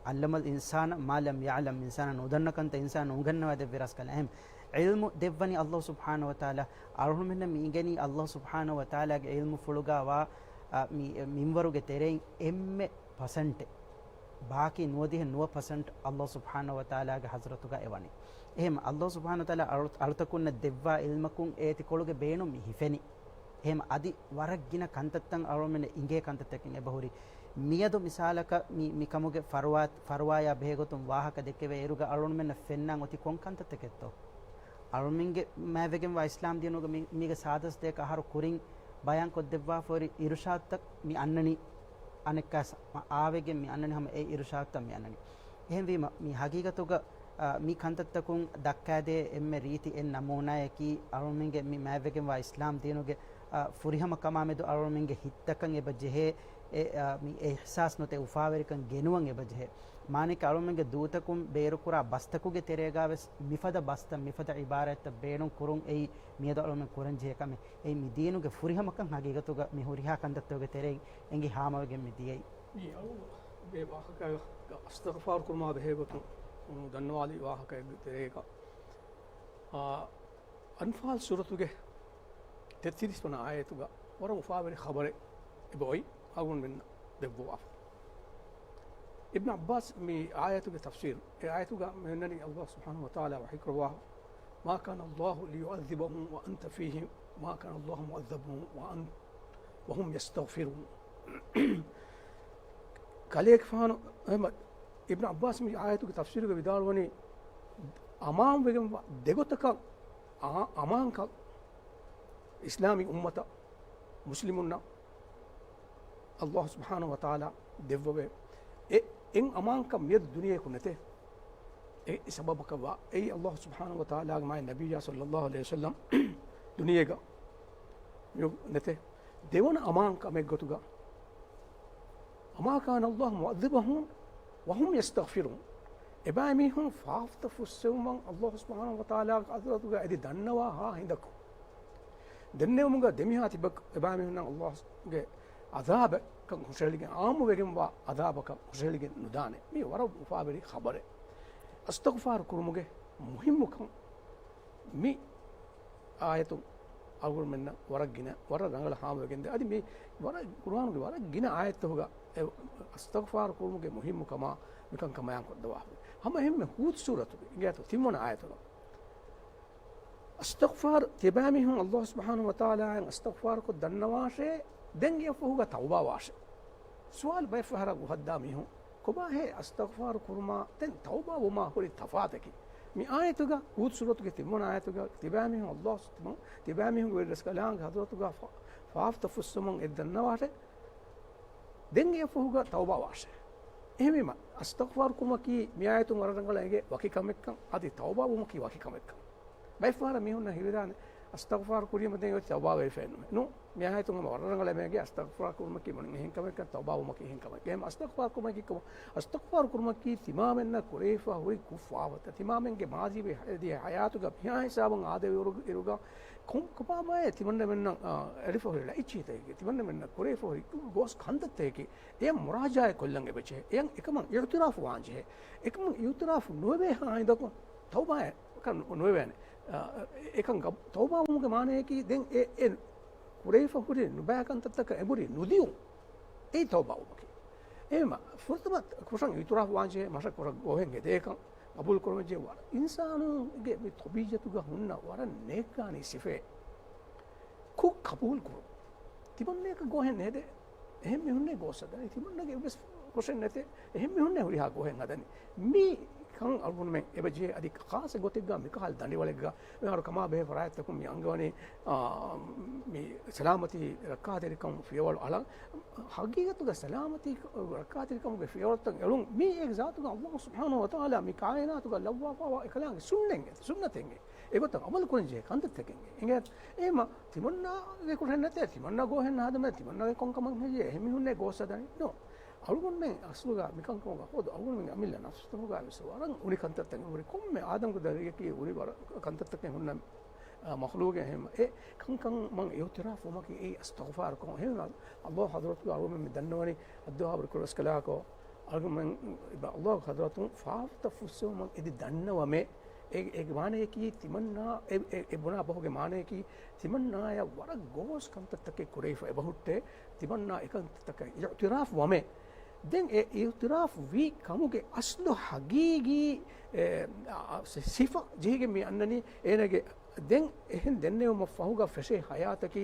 ޢައްލަމަލް އިންސާނަ މާ ލަމް ޔަޢްލަމް، އިންސާނާ ނުދަންނަ ކަންތައް އިންސާނާ އުނގަންނަވާ ދެއްވި ރަސްކަލާ. އެހެން ޢިލްމު ދެއްވަނީ އައްލާހު ސުބްޙާނަހު ވަތަޢާލާ. އަޅުމެންނަށް މި އިނގެނީ އައްލާހު ސުބްޙާނަހު ވަތަޢާލާގެ ޢިލްމުފުޅުގަ ވާ، އާ، މި، މިންވަރުގެ ތެރެއިން އެންމެ ޕަސެންޓެއް، ބާކީ ނުވަދިހަ ނުވަ ޕަސެންޓް އައްލާހު ސުބްޙާނަހު ވަތަޢާލާގެ ޙަޟްރަތުގަ އެވަނީ. އެހެން އައްލާހު ސުބްޙާނަހު ވަތަޢާލާ އަޅު، އަޅުތަކުންނަށް ދެއްވާ ޢިލްމަކުން އޭތި ކޮޅުގެ ބޭނުން މި ހިފެނީ. އެހެން އަދި ވަރަށް ގިނަ ކަންތައްތައް އަޅުމެންނަށް އިނގޭ ކަންތައްތަކެއް އެބަހުރި. މިއަދު މިސާލަކަށް މި، މިކަމުގެ ފަރުވާ، ފަރުވާޔާ ބެހޭގޮތުން ވާހަކަ ދެކެވޭ އިރުގަ އަޅުމެންނަށް ފެންނާން އޮތީ ކޮން ކަންތައްތަކެއްތޯ؟ އަޅުމެންގެ މާތްވެގެންވާ އިސްލާމް ދީނުގަ މި، މީގެ ސާދަސް ދޭކަ އަހަރު ކުރިން ބަޔާންކޮށްދެއްވާފަހުރި އިރުޝާދުތައް މި އަންނަނީ އަނެއްކާ ސަ، މަ، އާވެގެން މި އަންނަނީ ހަމަ އެ އިރުޝާދުތައް މި އަންނަނީ. އެހެންވީމަ، މި ހަގީގަތުގަ، އާ، މި ކަންތައްތަކުން ދައްކާދޭ އެންމެ ރީތި އެއް ނަމޫނާއަކީ، އަޅުމެންގެ މި މާތްވެގެންވާ އިސްލާމް ދީނުގެ އާ، ފުރިހަމަ ކަމާމެދު އަޅުމެންގެ ހިތްތަކަށް އެބަ ޖެހޭ، އެ، އާ، މި އިޙްސާސް ނުވަތަ އުފާވެރިކަން ގެނުވަން އެބަ ޖެހޭ. މާނައަކީ އަޅުމެންގެ ދޫތަކުން ބޭރުކުރާ ބަސްތަކުގެ ތެރޭގަ ވެސް މިފަދަ ބަސްތައް، މިފަދަ ޢިބާރާތްތައް ބޭނުން ކުރުން އެއީ މިއަދު އަޅުމެން ކުރަން ޖެހޭ ކަމެއް. އެއީ މި ދީނުގެ ފުރިހަމަކަން ހަގީގަތުގަ މި ހުރިހާ ކަންތައްތަކުގެ ތެރެއިން އެނގި ހާމަވެގެން މި ދިޔައީ. މި އަޅުގެ ވާހަކަ އަސްތަޣުފާރު ކުރުމާ ބެހޭ ގޮތުން ދަންނަވާލި ވާހަކައެއްގެ ތެރޭގަ، އާ، އަންފާލް ސޫރަތުގެ ތެއްތިރީސް ވަނަ އާޔަތުގަ ވަރަށް އުފާވެރި ޚަބަރެއް އެބައޮތް އަޅުގަނޑުމެންނަށް ދެއްވަވާފަ. އިބްނު ޢައްބާސް މި އާޔަތުގެ ތަފްސީރު، އެ އާޔަތުގަ މި އޮންނަނީ ﷲ ސުބްޙާނަހޫ ވަތަޢާލާ ވަޙީކުރައްވާ، ما كان الله ليعذبهم وأنت فيهم، ما كان الله معذبهم وأن-، وهم يستغفرون. ކަލޭގެފާނު އެހެމަ އިބްނު ޢައްބާސް މި އާޔަތުގެ ތަފްސީރުގަ ވިދާޅުވަނީ، އަމާންވެގެންވާ ދެގޮތަކަށް އާ-، އަމާންކަން އިސްލާމީ އުއްމަތަށް މުސްލިމުންނަށް ﷲ ސުބްޙާނަހޫ ވަތަޢާލާ ދެއްވަވޭ. އެ، އެއް އަމާންކަން މިއަދު ދުނިޔެއަކު ނެތޭ. އެ ސަބަބަކަށްވާ އެއީ ﷲ ސުބްޙާނަހޫ ވަތަޢާލާގެ މާތް ނަބިއްޔާ ޞައްލައްލާހު ޢަލައިހި ވަސައްލަމް ދުނިޔޭގަ މި ނެތޭ. ދެވަނަ އަމާންކަމެއްގޮތުގަ، وما كان الله معذبهم وهم يستغفرون. އެބައިމީހުން ފާފަތައް ފުއްސެވުމަށް ﷲ ސުބްޙާނަހޫ ވަތަޢާލާގެ ޙަޟްރަތުގަ އެދި ދަންނަވާ ހާ ހިނދަކު، ދެންނެވުމުގަ ދެމިހާ ތިބަ އެބައިމީހުންނަށް ﷲގެ ޢަޛާބަކަށް ހުށަހެޅިގެން، ޢާއްމުވެގެންވާ ޢަޛާބަކަށް ހުށަހެޅިގެން ނުދާނެ. މީ ވަރަށް އުފާވެރި ޚަބަރެއް. އަސްތަޣުފާރު ކުރުމުގެ މުހިއްމުކަން މި އާޔަތު އަޅުގަނޑުމެންނަށް ވަރަށް ގިނަ، ވަރަށް ރަނގަޅަށް ހާމަވެގެންދޭ. އަދި މި ވަރަށް ޤުރްއާނުގެ ވަރަށް ގިނަ އާޔަތްތަކުގަ އެ އަސްތަޣުފާރު ކުރުމުގެ މުހިއްމުކަމާ މިކަންކަމާ ބަޔާން ކޮށްދަވާފަ. ހަމަ އެހެންމެ ހޫދު ސޫރަތުގެ އިނގޭތޯ ތިންވަނަ އާޔަތުގަ އަސްތަޣުފާރު ތިބާމީހުން ﷲ ސުބްޙާނަހޫ ވަތަޢާލާއަށް އަސްތަޣުފާރުކޮށް ދަންނަވާށޭ، ދެން އެއަށްފަހުގަ ތައުބާވާށޭ. ސުވާލު ބައެއް ފަހަރަށް އުހައްދާ މީހުން، ކޮބާހޭ އަސްތަޣުފާރު ކުރުމާ ދެން ތައުބާވުމާ ހުރި ތަފާތަކީ؟ މި އާޔަތުގަ، ހޫދު ސޫރަތުގެ ތިންވަނަ އާޔަތުގަ، ތިބާމީހުން ﷲ ސުބް-، ތިބާމީހުންގެ ވެރިރަސްކަލާނގެ ޙަޟްރަތުގަ ފާ-، ފާފަތައް ފުއްސުމުން އެދި ދަންނަވާށޭ، ދެން އެއަށްފަހުގަ ތައުބާވާށޭ. އެހެންވީމަ، އަސްތަޣުފާރު ކުރުމަކީ މި އާޔަތުން ވަރަށް ރަނގަޅަށް އެނގޭ ވަކި ކަމެއްކަން، އަދި ތައުބާވުމަކީ ވަކި ކަމެއްކަން. ބައެއްފަހަރަށް މީހުންނަށް ހީވެދާނެ، އަސްތަޣުފާރު ކުރީމަ ދެން އޮތީ ތައުބާވެފައެއްނުމޭ. ނޫން، މި އާޔަތުން ހަމަ ވަރަށް ރަނގަޅަށް އެނގޭ އަސްތަޣުފާރު ކުރުމަކީ މުޅިން އެހެން ކަމެއްކަން، ތައުބާވުމަކީ އެހެން ކަމެއް. އެހެން އަސްތަޣުފާރު ކުރުމަކީ ކޮބާ؟ އަސްތަޣުފާރު ކުރުމަކީ ތިމާމެންނަށް ކުރެވިފަ ހުރި ކުށް ފާފަތައް، ތިމާމެންގެ މާޒީ ވެ ދިޔަ ހަޔާތުގަ މިހާ ހިސާބުން އާދެވި އިރު-، އިރުގަ ކޮން ކޮބާމާއޭ ތިމަންނަމެންނަށް، އާ، އެޅިފަ ހުރި ލައިޗީތަކެކޭ، ތިމަންނަމެންނަށް ކުރެވިފަ ހުރި ގޯސް ކަންތައްތަކެކޭ، އެ މުރާޖާއަތް ކޮށްލަން އެބަޖެހޭ. އެޔަށް އެކަމަށް އިޢުތިރާފު ވާން ޖެހޭ. އެކަމަށް އިޢުތިރާފު ނުވެވޭ ހާ ހިނދަކު ތައުބާއެއް ނުވެވޭނެ. އާ، އެކަން ގަބް-، ތައުބާވުމުގެ މާނަޔަކީ ދެން އެ، އެ ކުރެވިފަ ހުރި ނުބައި ކަންތައްތަކަށް އެނބުރި ނުދިޔުން. އެއީ ތައުބާވުމަކީ. އެހެންވީމަ، ފުރަތަމަ ކުށަށް އިޢުތިރާފު ވާންޖެހޭ، މަށަށް ކުރަން ގޯހެއް ހެދޭކަން ގަބޫލު ކުރަންޖެހޭ ވަރަށް އިންސާނުންގެ މި ޠަބީޢަތުގަ ހުންނަ ވަރަށް ނޭކާނީ ސިފައެއް. ކުށް ޤަބޫލު ކުރުން. ތިމަންނަޔަކަށް ގޯހެއް ނެތޭ. އެހެން މީހުންނޭ ގޯސް ހަދަނީ. ތިމަންނަގެ އެއްވެސް ކުށެއް ނެތޭ. އެހެން މީހުންނޭ ހުރިހާ ގޯހެއް ހަދަނީ. މި ކަން އަޅުގަނޑުމެން އެބަ ޖެހޭ. އަދި ޚާއްޞަ ގޮތެއްގަ މިކަހަލަ ދަނޑިވަޅެއްގަ މިހާރު ކަމާ ބެހޭ ފަރާތްތަކުން މި އަންގަވަނީ، އާ، މި ސަލާމަތީ ރައްކާތެރިކަން ފިޔަވަޅު އަޅަން. ހަގީގަތުގަ ސަލާމަތީ ރައްކާތެރިކަމުގެ ފިޔަވަޅުތައް އެޅުން މީ އެ ޒާތުގަ ﷲ ސުބްޙާނަހޫ ވަތަޢާލާ މި ކާއިނާތުގަ ލައްވާފައިވާ އެކަލާނގެ ސުންނަތެއް، ސުންނަތެއް. އެގޮތަށް ޢަމަލު ކުރަން ޖެހޭ ކަންތައްތަކެއް އެނގޭ. އެހެންވީމަ، ތިމަންނާގެ ކުށެއް ނެތޭ، ތިމަންނާ ގޯހެއް ނުހަދަމޭ، ތިމަންނާގެ ކޮންކަމެއް ހެއްޔޭ، އެހެން މީހުންނޭ ގޯސް ހަދަނީ. ނޯ. އަޅުގަނޑުމެން އަސްލުގަ މިކަންކަމުގަ ހޯދު އަޅުގަނޑުމެން އަމިއްލަ ނަފްސުތަކުގަ ވެސް ވަރަށް އުނި ކަންތައްތައް އެނގުނީ. ކޮންމެ އާދަމްގެ ދަރިއަކީ އުނި ވަރަށް ކަންތައްތަކެއް ހުންނަ، އާ، މަޚްލޫގެއް. އެހެން އެ ކަންކަން މަން އިޢުތިރާފު ވުމަކީ އެއީ އަސްތަޣުފާރު ކުރުން. އެހެން ﷲ ޙަޟްރަތުގަ އަޅުގަނޑުމެން މި ދަންނަވަނީ އައްދުޢާ ބުރިކުރަސްކަލާކޯ، އަޅުގަނޑުމެން ﷲ ޙަޟްރަތުން ފާފަތައް ފުއްސެވުމަށް އެދި ދަންނަވަމޭ. އެ، އޭގެ މާނަޔަކީ ތިމަންނާ، އެ، އެ، އެ ބުނާ ބަހުގެ މާނަޔަކީ ތިމަންނާޔަށް ވަރަށް ގޯސް ކަންތައްތަކެއް ކުރެވިފަ އެބަހުއްޓޭ، ތިމަންނާ އެކަންތައްތަކަށް އިޢުތިރާފު ވަމޭ. ދެން އެ އިޢުތިރާފު ވީ ކަމުގެ އަސްލު ހަގީގީ، އެ، އަ، އަ، ސި-، ސިފަ ޖެހިގެން މި އަންނަނީ އޭނަގެ ދެން އެހެން ދެންނެވުމަށް ފަހުގަ ފެށޭ ހަޔާތަކީ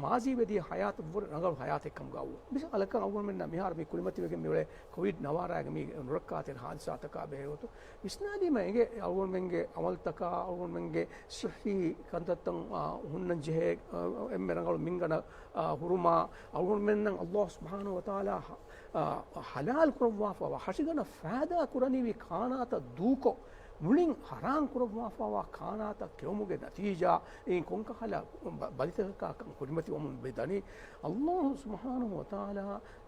މާޒީވެދިޔަ ހަޔާތަށްވުރެ ރަނގަޅު ހަޔާތެއްކަމުގައި ވުން. މިސާލަކަށް އަޅުގަނޑުމެންނަށް މިހާރު މި ކުރިމަތިވެގެން މިއުޅޭ ކޮވިޑް ނަވާރައިގެ މި ނުރައްކާތެރި ހާދިސާތަކާ ބެހޭގޮތުން ވިސްނާލީމަ އެނގޭ އަޅުގަނޑުމެންގެ ޢަމަލުތަކާ، އަޅުގަނޑުމެންގެ ޞިއްޙީ ކަންތައްތައް، އާ، ހުންނަން ޖެހޭ، އާ، އެންމެ ރަނގަޅު މިންގަނޑަށް، އާ، ހުރުމާ، އަޅުގަނޑުމެންނަށް ﷲ ސުބްޙާނަހޫ ވަތަޢާލާ ހަ-، އާ، ޙަލާލު ކުރައްވާފައިވާ ހަށިގަނޑަށް ފައިދާ ކުރަނިވި ކާނާތައް ދޫކޮށް، މުޅިން ހަރާން ކުރައްވާފައިވާ ކާނާތައް ކެއުމުގެ ނަތީޖާ އިން ކޮންކަހަލަ ބަ-، ބަލިތަކަކާ ކަން ކުރިމަތިވަމުން މި ދަނީ. ﷲ ސުބްޙާނަހޫ ވަތަޢާލާ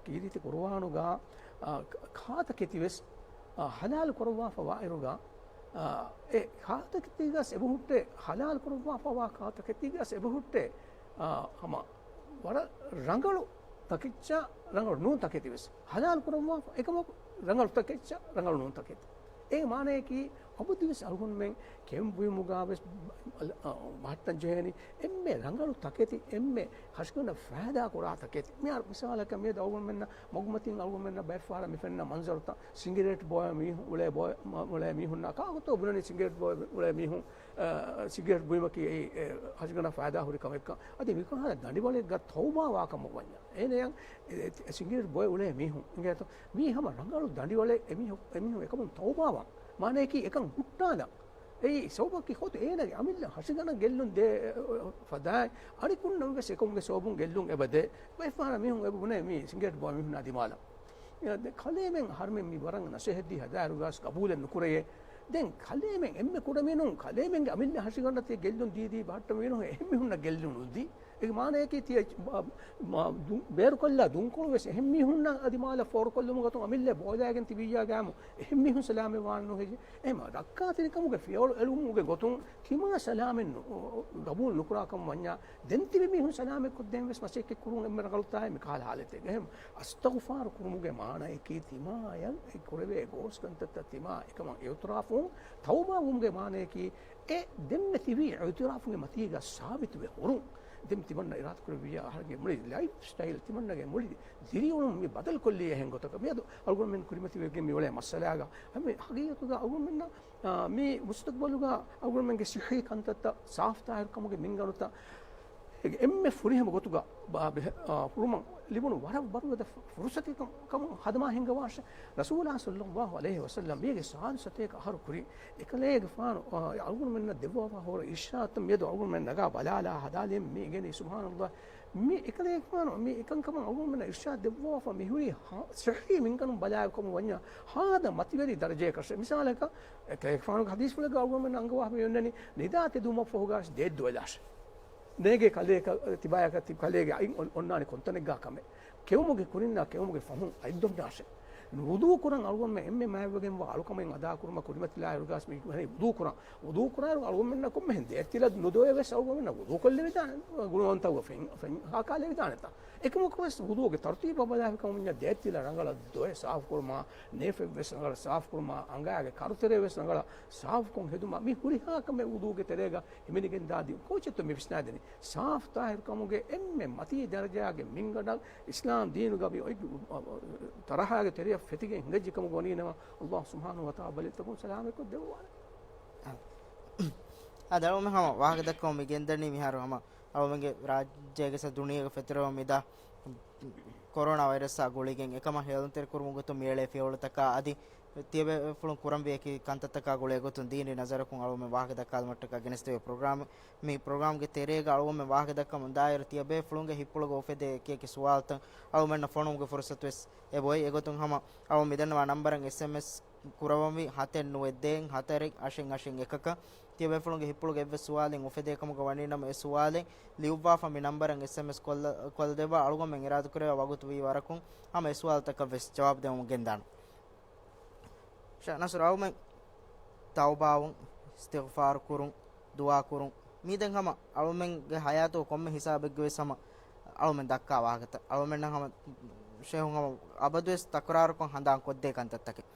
ކީރިތި ޤުރުއާނުގަ، އާ، ކާތަކެތިވެސް، އާ، ޙަލާލު ކުރައްވާފައިވާއިރުގަ، އާ، އެ ކާތަކެތީގަސް އެބަހުއްޓޭ، ޙަލާލު ކުރައްވާފައިވާ ކާތަކެތީގަސް އެބަހުއްޓޭ، އާ، ހަމަ ވަރަށް ރަނގަޅު ތަކެއްޗާ ރަނގަޅު ނޫން ތަކެތިވެސް ޙަލާލު ކުރައްވާފަ، އެކަމަކު ރަނގަޅު ތަކެއްޗާ ރަނގަޅު ނޫން ތަކެތި. އޭގެ މާނަޔަކީ، އަބަދުވެސް އަޅުގަނޑުމެން ކެއުން ބުއިމުގަ ވެސް ބަ-، އަ، ބަހައްޓަން ޖެހޭނީ އެންމެ ރަނގަޅު ތަކެތި، އެންމެ ހަށިގަނޑަށް ފައިދާ ކުރާ ތަކެތި. މިހާރު މިސާލަކަށް މިއަދު އަޅުގަނޑުމެންނަށް މަގުމަތިން އަޅުގަނޑުމެންނަށް ބައެއްފަހަރަށް މި ފެންނަ މަންޒަރުތައް، ސިނގިރޭޓް ބޯއެ މީހުން އުޅޭ ބޯ-، މަ-، އުޅޭ މީހުންނާ ކާކުތޯ ބުނަނީ ސިނގިރޭޓް ބޯއެ އުޅޭ މީހުން، އަ، ސިނގިރޭޓް ބުއިމަކީ އެއީ، އެ، ހަށިގަނޑަށް ފައިދާ ހުރި ކަމެއްކަން. އަދި މިކަހަލަ ދަނޑިވަޅެއްގަ ތައުބާވާ ކަމަށް ވަންޏާ. އޭނަޔަށް އެ، އެ، ސިނގިރޭޓް ބޯއެ އުޅޭ މީހުން އިނގޭތޯ. މީ ހަމަ ރަނގަޅު ދަނޑިވަޅެއް، އެމީހު-، އެމީހުން އެކަމުން ތައުބާވާން. މާނަޔަކީ އެކަން ހުއްޓާލަން. އެއީ ސަބަބަކީ ހޯދު އޭނަގެ އަމިއްލަ ހަށިގަނޑަށް ގެއްލުން ދޭ ފަދައިން، އަނެކުންނަށް ވެސް އެކަމުގެ ސަބަބުން ގެއްލުން އެބަ ދޭ. ބައެއްފަހަރަށް މީހުން އެބަ ބުނޭ މީ ސިނގިރޭޓް ބޯ މީހުންނާ ދިމާލަށް. އެ، ދެ-، ކަލޭމެން އަހަރުމެން މި ވަރަށް ނަސޭހަތްދީ ހަދާއިރުގަސް ގަބޫލެއް ނުކުރެޔޭ. ދެން ކަލޭމެން އެންމެ ކުޑަމިނުން ކަލޭމެންގެ އަމިއްލަ ހަށިގަނޑަށް ތި ގެއްލުން ދީދީ ބަހައްޓަ މީނު އެހެން މީހުންނަށް ގެއްލުން އުޅުއްދީ. އޭގެ މާނަޔަކީ ތިޔަ ބ-، މ-، ދު-، ބޭރުކޮށްލާ ދުންކޮޅު ވެސް އެހެން މީހުންނަށް އަދި މާލަށް ފޯރުކޮށްލުމުގަތުން އަމިއްލަ ބޯލައިގެން ތިބިއްޔާ ގާމު އެހެން މީހުން ސަލާމަތް ވާން ނުހެއްޔޭ. އެހެން ރައްކާތެރިކަމުގެ ފިޔަވަޅު އެޅުމުގެ ގޮތުން ތިމާ ސަލާމަތް ނު-، ގަބޫލު ނުކުރާ ކަމަށް ވަންޏާ، ދެން ތިބި މީހުން ސަލާމަތްކޮށްދޭން ވެސް މަސައްކަތް ކުރުން އެންމެ ރަނގަޅުތާއޭ މިކަހަލަ ހާލަތެއްގަ. އެހެން އިސްތިޣްފާރު ކުރުމުގެ މާނަޔަކީ ތިމާޔަށް އެ ކުރެވޭ ގޯސް ކަންތައްތައް ތިމާ އެކަމަށް އިޢުތިރާފުވުން، ތައުބާވުމުގެ މާނަޔަކީ އެ ދެންމެ ތިބީ އިޢުތިރާފުގެ މަތީގަ ސާބިތުވެ ހުރުން. ދެން ތިމަންނަ އިރާދަ ކުރެއްވިއްޔާ އަހަރެންގެ މުޅި ލައިފް ސްޓައިލް، ތިމަންނަގެ މުޅި ދިރިއުޅުން މި ބަދަލުކޮށްލީ އެހެން ގޮތަކަށް. މިއަދު އަޅުގަނޑުމެން ކުރިމަތިވެގެން މި އުޅޭ މައްސަލާގަ ހަމަ ހަގީގަތުގަ އަޅުގަނޑުމެންނަށް، އާ، މި މުސްތަޤްބަލުގަ އަޅުގަނޑުމެންގެ ޞިއްޙީ ކަންތައްތައް، ސާފު ތާހިރުކަމުގެ މިންގަނޑުތައް އެންމެ ފުރިހަމަ ގޮތުގަ ބާ-، ބެހެ-، އާ، ހުރުމަށް ލިބުނު ވަރަށް ވަރުގަދަ ފު-، ފުރުޞަތެއް ކަމަށް ހަދަމާ ހިންގަވާށެ. ރަސޫލާ ޞައްލައްލާހު ޢަލައިހި ވަސައްލަމް މީގެ ސާދު ސަތޭކަ އަހަރު ކުރިން އެކަލޭގެފާނު، އާ، އަޅުގަނޑުމެންނަށް ދެއްވާފަ ހުރި އިރްޝާދުތައް މިއަދު އަޅުގަނޑުމެން ނަގާ ބަލާލާ ހަދާލި މީ ގެނީ. ސުބްޙާނައްލާހް. މި އެކަލޭގެފާނު މި އެކަންކަމަށް އަޅުގަނޑުމެންނަށް އިރްޝާދު ދެއްވާފަ މިހުރީ ހާ-، ޞިއްޙީ މިންގަނޑުން ބަލާއިރު ކަމަށް ވަންޏާ ހާދަ މަތިވެރި ދަރަޖަޔަކަށް. މިސާލަކަށް، އެކަލޭގެފާނުގެ ޙަދީޘްފުޅެއްގަ އަޅުގަނޑުމެން އަންގަވާފަ މި އޮންނަނީ، ނިދާ ތެދުވުމަށްފަހުގަ ދޭއްދުވެލާށެ. ނޭގޭ ކަލޭ ތިބާޔަކަށް ތި ކަލޭގެ އަތް އޮން-، އޮންނާނެ ކޮންތަނެއްގާ ކަމެއް. ކެއުމުގެ ކުރިންނާ ކެއުމުގެ ފަހުން އަތްދޮންނާށެ. ވުޟޫ ކުރަން އަޅުގަނޑުމެން އެންމެ މާތްވެގެންވާ އަޅުކަމެއް އަދާކުރުމަށް ކުރިމަތިލާއިރުގަސް މި ވުޟޫ ކުރަން. ވުޟޫ ކުރާއިރު އަޅުގަނޑުމެންނަށް ކޮންމެހެން ދޭއްތިލަ ނުދޮވެވެސް އަޅުގަނޑުމެންނަށް ވުޟޫ ކޮށްލެވިދާނެ، ގުނަވަންތަވަށް ފެން-، ފެން ހާކާލެވިދާނެތާ. އެކަމަކުވެސް ވުޟޫގެ ތަރުތީބަށް ބަލާފި ކަމުންޏާ ދޭއްތިލަ ރަނގަޅަށް ދޮވެ ސާފުކުރުމާ، ނޭފެއްވެސް ރަނގަޅަށް ސާފުކުރުމާ، އަނގައިގެ ކަރުތެރެވެސް ރަނގަޅަށް ސާފުކޮށް ހެދުމަށް މި ހުރިހާ ކަމެއް ވުޟޫގެ ތެރޭގަ ހިމެނިގެންދާ ދި-، ކޯޗެއްތޯ މި ވިސްނާދެނީ. ސާފު ތާހިރުކަމުގެ އެންމެ މަތީ ދަރަޖާގެ މިންގަނޑަށް އިސްލާމް ދީނުގަ މި އޮތް ތަރަހާގެ ތެރެއަށް ފެތިގެން ހިނގައްޖެ ކަމުގަ ވަނީނަމަ، ﷲ ސުބްޙާނަހޫ ވަތަޢާލާ ބަލިތަކުން ސަލާމަތްކޮށް ދެއްވާނެ. އާ، އަދި އަޅުގަނޑުމެން ހަމަ ވާހަކަ ދައްކަމުން މި ގެންދަނީ މިހާރު ހަމަ އަޅުގަނޑުމެންގެ ރާއްޖޭގެ ސަ ދުނިޔޭގެ ފެތުރެވުނު މިދާ ކޮރޯނާ ވައިރަސްއާ ގުޅިގެން އެކަމަށް ހެޔޮލުންތެރިކުރުމުގެ ގޮތުން މިއެޅޭ ފިޔަވަޅުތަކާ އަދި ތިޔަބޭފުޅުން ކުރަންވީ އެކި ކަންތައްތަކާ ގުޅޭ ގޮތުން ދީނީ ނަޒަރަކުން އަޅުގަނޑުމެން ވާހަކަ ދައްކާލުމަށްޓަކާ ގެނެސްދެވޭ ޕްރޮގްރާމެއް. މި ޕްރޮގްރާމްގެ ތެރޭގަ އަޅުގަނޑުމެން ވާހަކަ ދައްކަމުން ދާއިރު ތިޔަބޭފުޅުންގެ ހިތްޕުޅުގަ އުފެދޭ އެކި އެކި ސުވާލުތައް އަޅުގަނޑުމެންނަށް ފޮނުވުމުގެ ފުރުސަތުވެސް އެބައޮތް. އެގޮތުން ހަމަ އަޅުގަނޑު މިދަންނަވާ ނަންބަރަށް އެސްއެމްއެސް ކުރައްވަންވީ ހަތެއް ނުވަ ދޭއް ހަތަރެއް އަށެއް އަށެއް އެކަކަށް. ތިޔަބޭފުޅުންގެ ހިތްޕުޅުގަ އެއްވެސް ސުވާލެއް އުފެދޭ ކަމުގަ ވަނީނަމަ އެ ސުވާލެއް ލިޔުއްވާފަ މި ނަންބަރަށް އެސްއެމްއެސް ކޮށްލަ-، ކޮށްލަދެއްވާ. އަޅުގަނޑުމެން އިރާދަކުރެއްވި ވަގުތު ވީ ވަރަކުން ހަމަ އެ ސުވާލުތަކަށް ވެސް ޖަވާބު ދެވަމުން ގެންދާނަން. ޝޭޚް ނަސްރު އަޅުމެން ތައުބާވުން، އިސްތިޣްފާރު ކުރުން، ދުޢާ ކުރުން، މީ ދެން ހަމަ އަޅުމެންގެ ޙަޔާތުގަ ކޮންމެ ހިސާބެއްގަ ވެސް ހަމަ އަޅުމެން ދައްކާ ވާހަކަތައް. އަޅުމެންނަށް ހަމަ ޝޭޚު ހަމަ އަބަދުވެސް ތަކުރާރުކޮށް ހަނދާން ކޮށްދޭ ކަންތައްތަކެއް.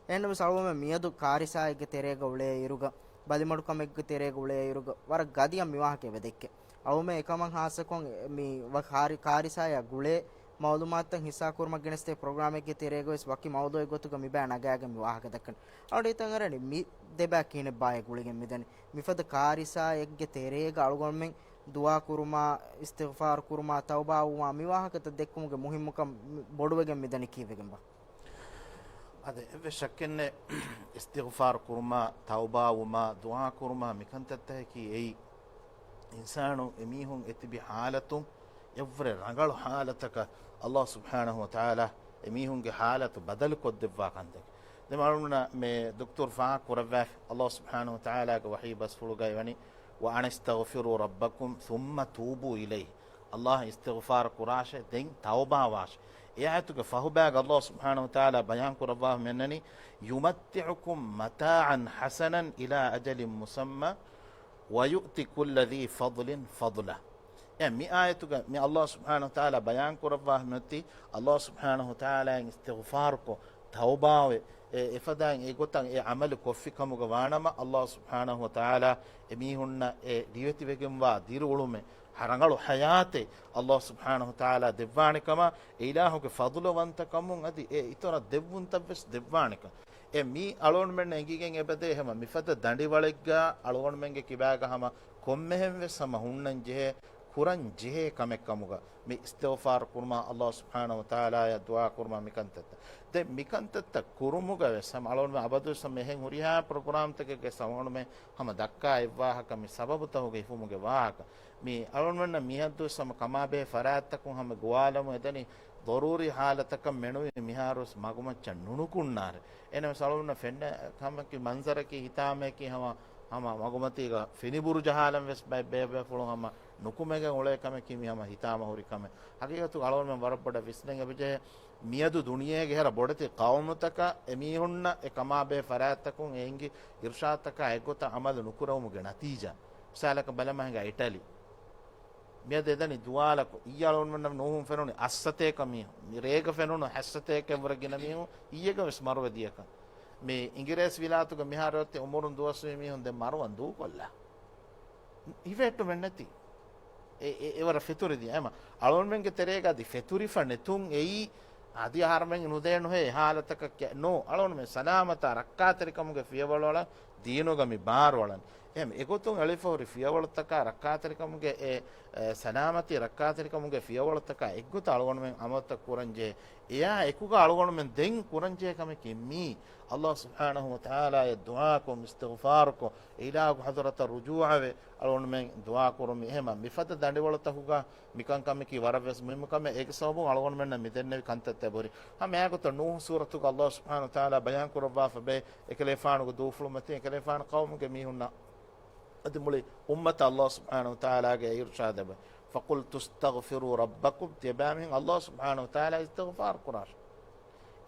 އެހެންނަމަވެސް އަޅުމެން މިއަދު ކާރިސާއެއްގެ ތެރޭގަ އުޅޭ އިރުގަ، ބަލިމަޑުކަމެއްގެ ތެރޭގަ އުޅޭ އިރުގަ ވަރަށް ގަދައަށް މި ވާހަކަ އެބަ ދެއްކޭ. އަޅުމެން އެކަމަށް ހާއްސަކޮށް މި ވަ-، ކާރި-، ކާރިސާއާ ގުޅޭ މައުލޫމާތުތައް ހިއްސާކުރުމަށް ގެނެސްދޭ ޕްރޮގްރާމެއްގެ ތެރޭގަވެސް ވަކި މައުޟޫއެއް ގޮތުގަ މިބައި ނަގާގެން މި ވާހަކަ ދައްކަނީ. އަޅުގަނޑު ހިތަށް އަރަނީ މި ދެބައި ކިހިނެއްބާއޭ ގުޅިގެން މިދަނީ. މިފަދަ ކާރިސާއެއްގެ ތެރޭގަ އަޅުގަނޑުމެން ދުޢާ ކުރުމާ، އިސްތިޣްފާރު ކުރުމާ، ތައުބާވުމާ މި ވާހަކަތައް ދެއްކުމުގެ މުހިއްމުކަން ބޮޑުވެގެން މިދަނީ ކީއްވެގެންބާ؟ އަދި އެއްވެސް ޝައްކެއްނެތް، އިސްތިޣްފާރު ކުރުމާ، ތައުބާވުމާ، ދުޢާ ކުރުމާ މިކަންތައްތަކަކީ އެއީ އިންސާނު އެމީހުން އެތިބި ޙާލަތުން އެއްވުރެ ރަނގަޅު ޙާލަތަކަށް ﷲ ސުބްޙާނަހޫ ވަތަޢާލާ އެމީހުންގެ ޙާލަތު ބަދަލުކޮށްދެއްވާ ކަންތައް. ދެމަޅުންނަށް މި ދޮކްތަރު ފާހަގަ ކުރައްވާފި، ﷲ ސުބްޙާނަހޫ ވަތަޢާލާގެ ވަޙީ ބަސްފުޅުގައި ވަނީ، "وأن استغفروا ربكم ثم توبوا إليه." ﷲ އަށް އިސްތިޣްފާރު ކުރާށޭ، ދެން ތައުބާވާށޭ. އެ އާޔަތުގެ ފަހުބައިގަ ﷲ ސުބްޙާނަހޫ ވަތަޢާލާ ބަޔާން ކުރައްވާފަ މިއަންނަނީ، "يمتعكم متاعا حسنا إلى أجل مسمى ويؤت كل ذي فضل فضله." އެ މި އާޔަތުގަ މި ﷲ ސުބްޙާނަހޫ ވަތަޢާލާ ބަޔާން ކުރައްވާފަ މިއޮތީ، ﷲ ސުބްޙާނަހޫ ވަތަޢާލާއަށް އިސްތިޣްފާރުކޮށް، ތައުބާވެ، އެ އެފަދައިން އެގޮތަށް އެ ޢަމަލު ކޮށްފި ކަމުގަ ވާނަމަ، ﷲ ސުބްޙާނަހޫ ވަތަޢާލާ އެމީހުންނަށް އެ ދިވެތިވެގެންވާ ދިރިއުޅުމެއް، ރަނގަޅު ޙަޔާތެއް ﷲ ސުބްޙާނަހޫ ވަތަޢާލާ ދެއްވާނެ ކަމަށް، އެ އިލާހުގެ ފަޟުލުވަންތަކަމުން އަދި އެ އިތުރަށް ދެއްވުންތައްވެސް ދެއްވާނެ ކަމަށް. އެ މީ އަޅުގަނޑުމެންނަށް އެނގިގެން އެބަދޭ ހަމަ މިފަދަ ދަނޑިވަޅެއްގަ އަޅުގަނޑުމެންގެ ކިބާގަ ހަމަ ކޮންމެހެން ވެސް ހަމަ ހުންނަން ޖެހޭ، ކުރަން ޖެހޭ ކަމެއް ކަމުގަ މި އިސްތިޣްފާރު ކުރުމާ، ﷲ ސުބްޙާނަހޫ ވަތަޢާލާއަށް ދުޢާ ކުރުމާ މިކަންތައްތައް. ދެން މިކަންތައްތައް ކުރުމުގަ ވެސް ހަމަ އަޅުގަނޑުމެން އަބަދުވެސް ހަމަ އެހެން ހުރިހާ ޕްރޮގްރާމްތަކެއްގެ ސަމަ އަޅުގަނޑުމެން ހަމަ ދައްކާ އެއްވާހަކަ މި ސަބަބުތަކުގެ ހިފުމުގެ ވާހަކަ. މި އަޅުގަނޑުމެންނަށް މިހައްދުވެސް ހަމަ ކަމާބެހޭ ފަރާތްތަކުން ހަމަ ގޮވާލަމުން އެދަނީ ޟަރޫރީ ޙާލަތަކަށް މެނުވީ މިހާރުވެސް މަގުމައްޗަށް ނުނުކުންނާރެ. އެހެނަސް އަޅުގަނޑު ފެންނަ ކަމަކީ މަންޒަރަކީ ހިތާމައަކީ ހަމަ، ހަމަ މަގުމަތީގަ ފިނިބުރު ޖަހާލަން ވެސް ބައެއް ބޭބޭފުޅުން ހަމަ ނުކުމެގެން އުޅޭ ކަމަކީ މި ހަމަ ހިތާމަ ހުރި ކަމެއް. ހަގީގަތުގަ އަޅުގަނޑުމެން ވަރަށް ބޮޑަށް ވިސްނެން އެބަޖެހޭ. މިއަދު ދުނިޔޭގެ ހަރަ ބޮޑެތި ޤައުމުތަކަށް އެމީހުންނަށް އެ ކަމާބެހޭ ފަރާތްތަކުން އެ އެނގި އިރުޝާދުތަކާ އެއްގޮތަށް ޢަމަލު ނުކުރެވުމުގެ ނަތީޖާ. މިސާލަކަށް ބަލަމާ ހިނގާ އިޓަލީ. މިއަދު އެދަނީ ދުވާލަކު. އިއްޔެ އަޅުގަނޑުމެންނަށް ނޫހުން ފެނުނު އައްސަތޭކަ މީހުން. މި ރޭގަ ފެނުނު ހައްސަތޭކައަށްވުރެ ގިނަ މީހުން އިއްޔެގަ ވެސް މަރުވެ ދިޔަކަން. މި އިނގިރޭސި ވިލާތުގަ މިހާރު އޮތް އުމުރުން ދުވަސްވީ މީހުން ދެން މަރުވަން ދޫކޮށްލާ. ހިފެހެއްޓުމެއް ނެތި. އެ، އެ، އެވަރަށް ފެތުރި ދިޔަ. އެމަ އަޅުގަނޑުމެންގެ ތެރޭގަ އަދި ފެތުރިފަ ނެތުން އެއީ، އަދި އަހަރުމެން ނުދޭނުހޭ އެ ހާލަތަކަށް ކެ-، ނޫ. އަޅުގަނޑުމެން ސަލާމަތާ ރައްކާތެރިކަމުގެ ފިޔަވަޅު އަޅަން ދީނުގަ މި ބާރު އަޅަން. އެހެން އެގޮތުން އެޅިފަ ހުރި ފިޔަވަޅުތަކާ ރައްކާތެރިކަމުގެ އެ، އެ، ސަލާމަތީ ރައްކާތެރިކަމުގެ ފިޔަވަޅުތަކާ އެއްގޮތަށް އަޅުގަނޑުމެން ޢަމަލުތައް ކުރަންޖެހޭ. އެއާ އެކުގަ އަޅުގަނޑުމެން ދެން ކުރަންޖެހޭ ކަމަކީ މީ، ﷲ ސުބްޙާނަހޫ ވަތަޢާލާއަށް ދުޢާކޮށް، އިސްތިޣްފާރުކޮށް، އެ އިލާހުގެ ޙަޟްރަތަށް ރުޖޫޢަވެ، އަޅުގަނޑުމެން ދުޢާ ކުރުމީ. އެހެމަ މިފަދަ ދަނޑިވަޅުތަކުގަ މިކަންކަމަކީ ވަރަށްވެސް މުހިއްމު ކަމެއް. އޭގެ ސަބަބުން އަޅުގަނޑުމެންނަށް މިދެންނެވި ކަންތައްތައް އެބަހުރި. ހަމަ އެގޮތަށް ނޫޙު ސޫރަތުގަ ﷲ ސުބްޙާނަހޫ ވަތަޢާލާ ބަޔާން ކުރައްވާފަ ބެހޭ، އެކަލޭފާނުގެ ދޫފުޅުމަތިން އެކަލޭފާނު ޤައުމުގެ މީހުންނަށް އަދި މުޅި އުއްމަތަށް ﷲ ސުބްޙާނަހޫ ވަތަޢާލާގެ އިރުޝާދެއް އެބަ، "فقلت استغفروا ربكم." ތިޔަބައިމީހުން ﷲ ސުބްޙާނަހޫ ވަތަޢާލާ އިސްތިޣްފާރު ކުރާށޭ.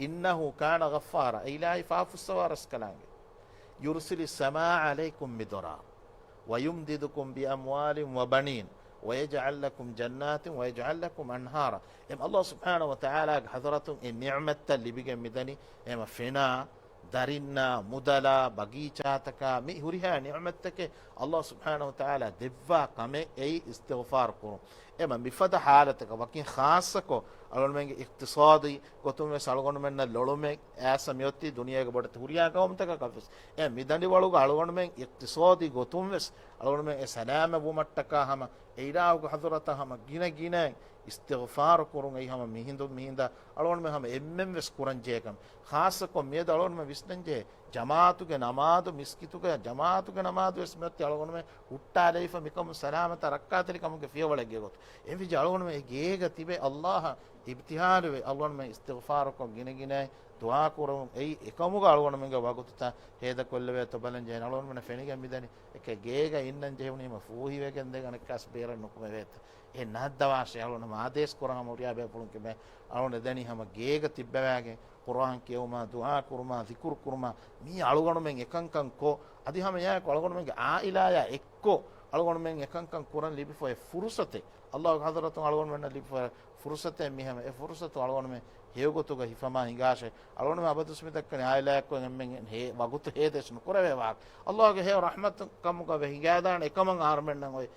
"إنه كان غفارا." އެ އިލާހީ ފާފަ ފުއްސަވާ ރަސްކަލާނގެ. "يرسل السماء عليكم مدرارا ويمددكم بأموال وبنين ويجعل لكم جنات ويجعل لكم أنهارا." އެމް ﷲ ސުބްޙާނަހޫ ވަތަޢާލާގެ ޙަޟްރަތުން އެ ނިޢުމަތްތައް ލިބިގެން މިދަނީ، އެމަ ފެނާ، ދަރިންނާ، މުދަލާ، ބަގީޗާތަކާ، މި ހުރިހާ ނިޢުމަތްތަކެއް ﷲ ސުބްޙާނަހޫ ވަތަޢާލާ ދެއްވާ ކަމެއް އެއީ އިސްތިޣްފާރު ކުރުން. އެމަ މިފަދަ ޙާލަތަކަށް ވަކިން ޚާއްޞަކޮށް، އަޅުގަނޑުމެންގެ އިޤްތިޞާދީ ގޮތުން ވެސް އަޅުގަނޑުމެންނަށް ލޮޅުމެއް އައިސް މިއޮތީ ދުނިޔޭގެ ބޮޑެތި ހުރިހާ ޤައުމުތަކަކަށް ވެސް. އެ މި ދަނޑިވަޅުގަ އަޅުގަނޑުމެން އިޤްތިޞާދީ ގޮތުން ވެސް އަޅުގަނޑުމެން އެ ސަލާމަތް ވުމަށްޓަކާ ހަމަ އެ އިލާހުގެ ޙަޟްރަތަށް ހަމަ ގިނަ ގިނައިން އިސްތިޣްފާރު ކުރުން އެއީ ހަމަ މިހިނދުން މިހިނދަށް އަޅުގަނޑުމެން ހަމަ އެންމެން ވެސް ކުރަން ޖެހޭ ކަމެއް. ޚާއްޞަކޮށް މިއަދު އަޅުގަނޑުމެން ވިސްނަން ޖެހޭ ޖަމާޢަތުގެ ނަމާދު، މިސްކިތުގެ ޖަމާޢަތުގެ ނަމާދު ވެސް މިއޮތީ އަޅުގަނޑުމެން ހުއްޓާލައިފަ މިކަމުން ސަލާމަތާ ރައްކާތެރިކަމުގެ ފިޔަވަޅެއްގެ ގޮތުން. އެހެންވެއްޖެ އަޅުގަނޑުމެން އެ ގޭގަ ތިބެ ﷲ އަށް އިބްތިހާލުވެ އަޅުގަނޑުމެން އިސްތިޣްފާރުކޮށް ގިނަ ގިނައިން ދުޢާ ކުރުން އެއީ އެކަމުގަ އަޅުގަނޑުމެންގެ ވަގުތުތައް ހޭދަކޮށްލެވޭތޯ ބަލަން ޖެހޭނެ. އަޅުގަނޑުމެންނަށް ފެނިގެން މިދަނީ އެކަ ގޭގަ އިންނަން ޖެހުނީމަ ފޫހިވެގެން ދެން އަނެއްކާސް ބޭރަށް ނުކުމެވޭތަ؟ އެ ނަހައްދަވާށޭ އަޅުގަނޑު ހަމަ އާދޭސް ކުރަން ހަމަ ހުރިހާ ބޭފުޅުން ކިބައިން އަޅުގަނޑު އެދަނީ ހަމަ ގޭގަ ތިއްބަވާގެން ޤުރްއާން ކިޔެވުމާ، ދުޢާ ކުރުމާ، ޛިކުރު ކުރުމާ، މީ އަޅުގަނޑުމެން އެކަންކަން ކޮށް، އަދި ހަމަ އެއާއެކު އަޅުގަނޑުމެންގެ ޢާއިލާޔާ އެއްކޮށް އަޅުގަނޑުމެން އެކަންކަން ކުރަން ލިބިފައި ފުރުޞަތެއް، ﷲގެ ޙަޟްރަތުން އަޅުގަނޑުމެންނަށް ލިބިފައި ފުރުޞަތެއް މި ހަމަ އެ ފުރުޞަތު އަޅުގަނޑުމެން ހެޔޮގޮތުގަ ހިފަމާ ހިނގާށޭ. އަޅުގަނޑުމެން އަބަދުވެސް މި ދައްކަނީ ޢާއިލާއެއްކޮށް އެންމެން ހޭ، ވަގުތު ހޭދަވެސް ނުކުރެވޭ ވާހަކަ. ﷲގެ ހެޔޮ ރަޙްމަތު ކަމުގަ ވެ ހިނގާދާނެ އެކަމަށް އަހަރުމެންނަށް އޮތް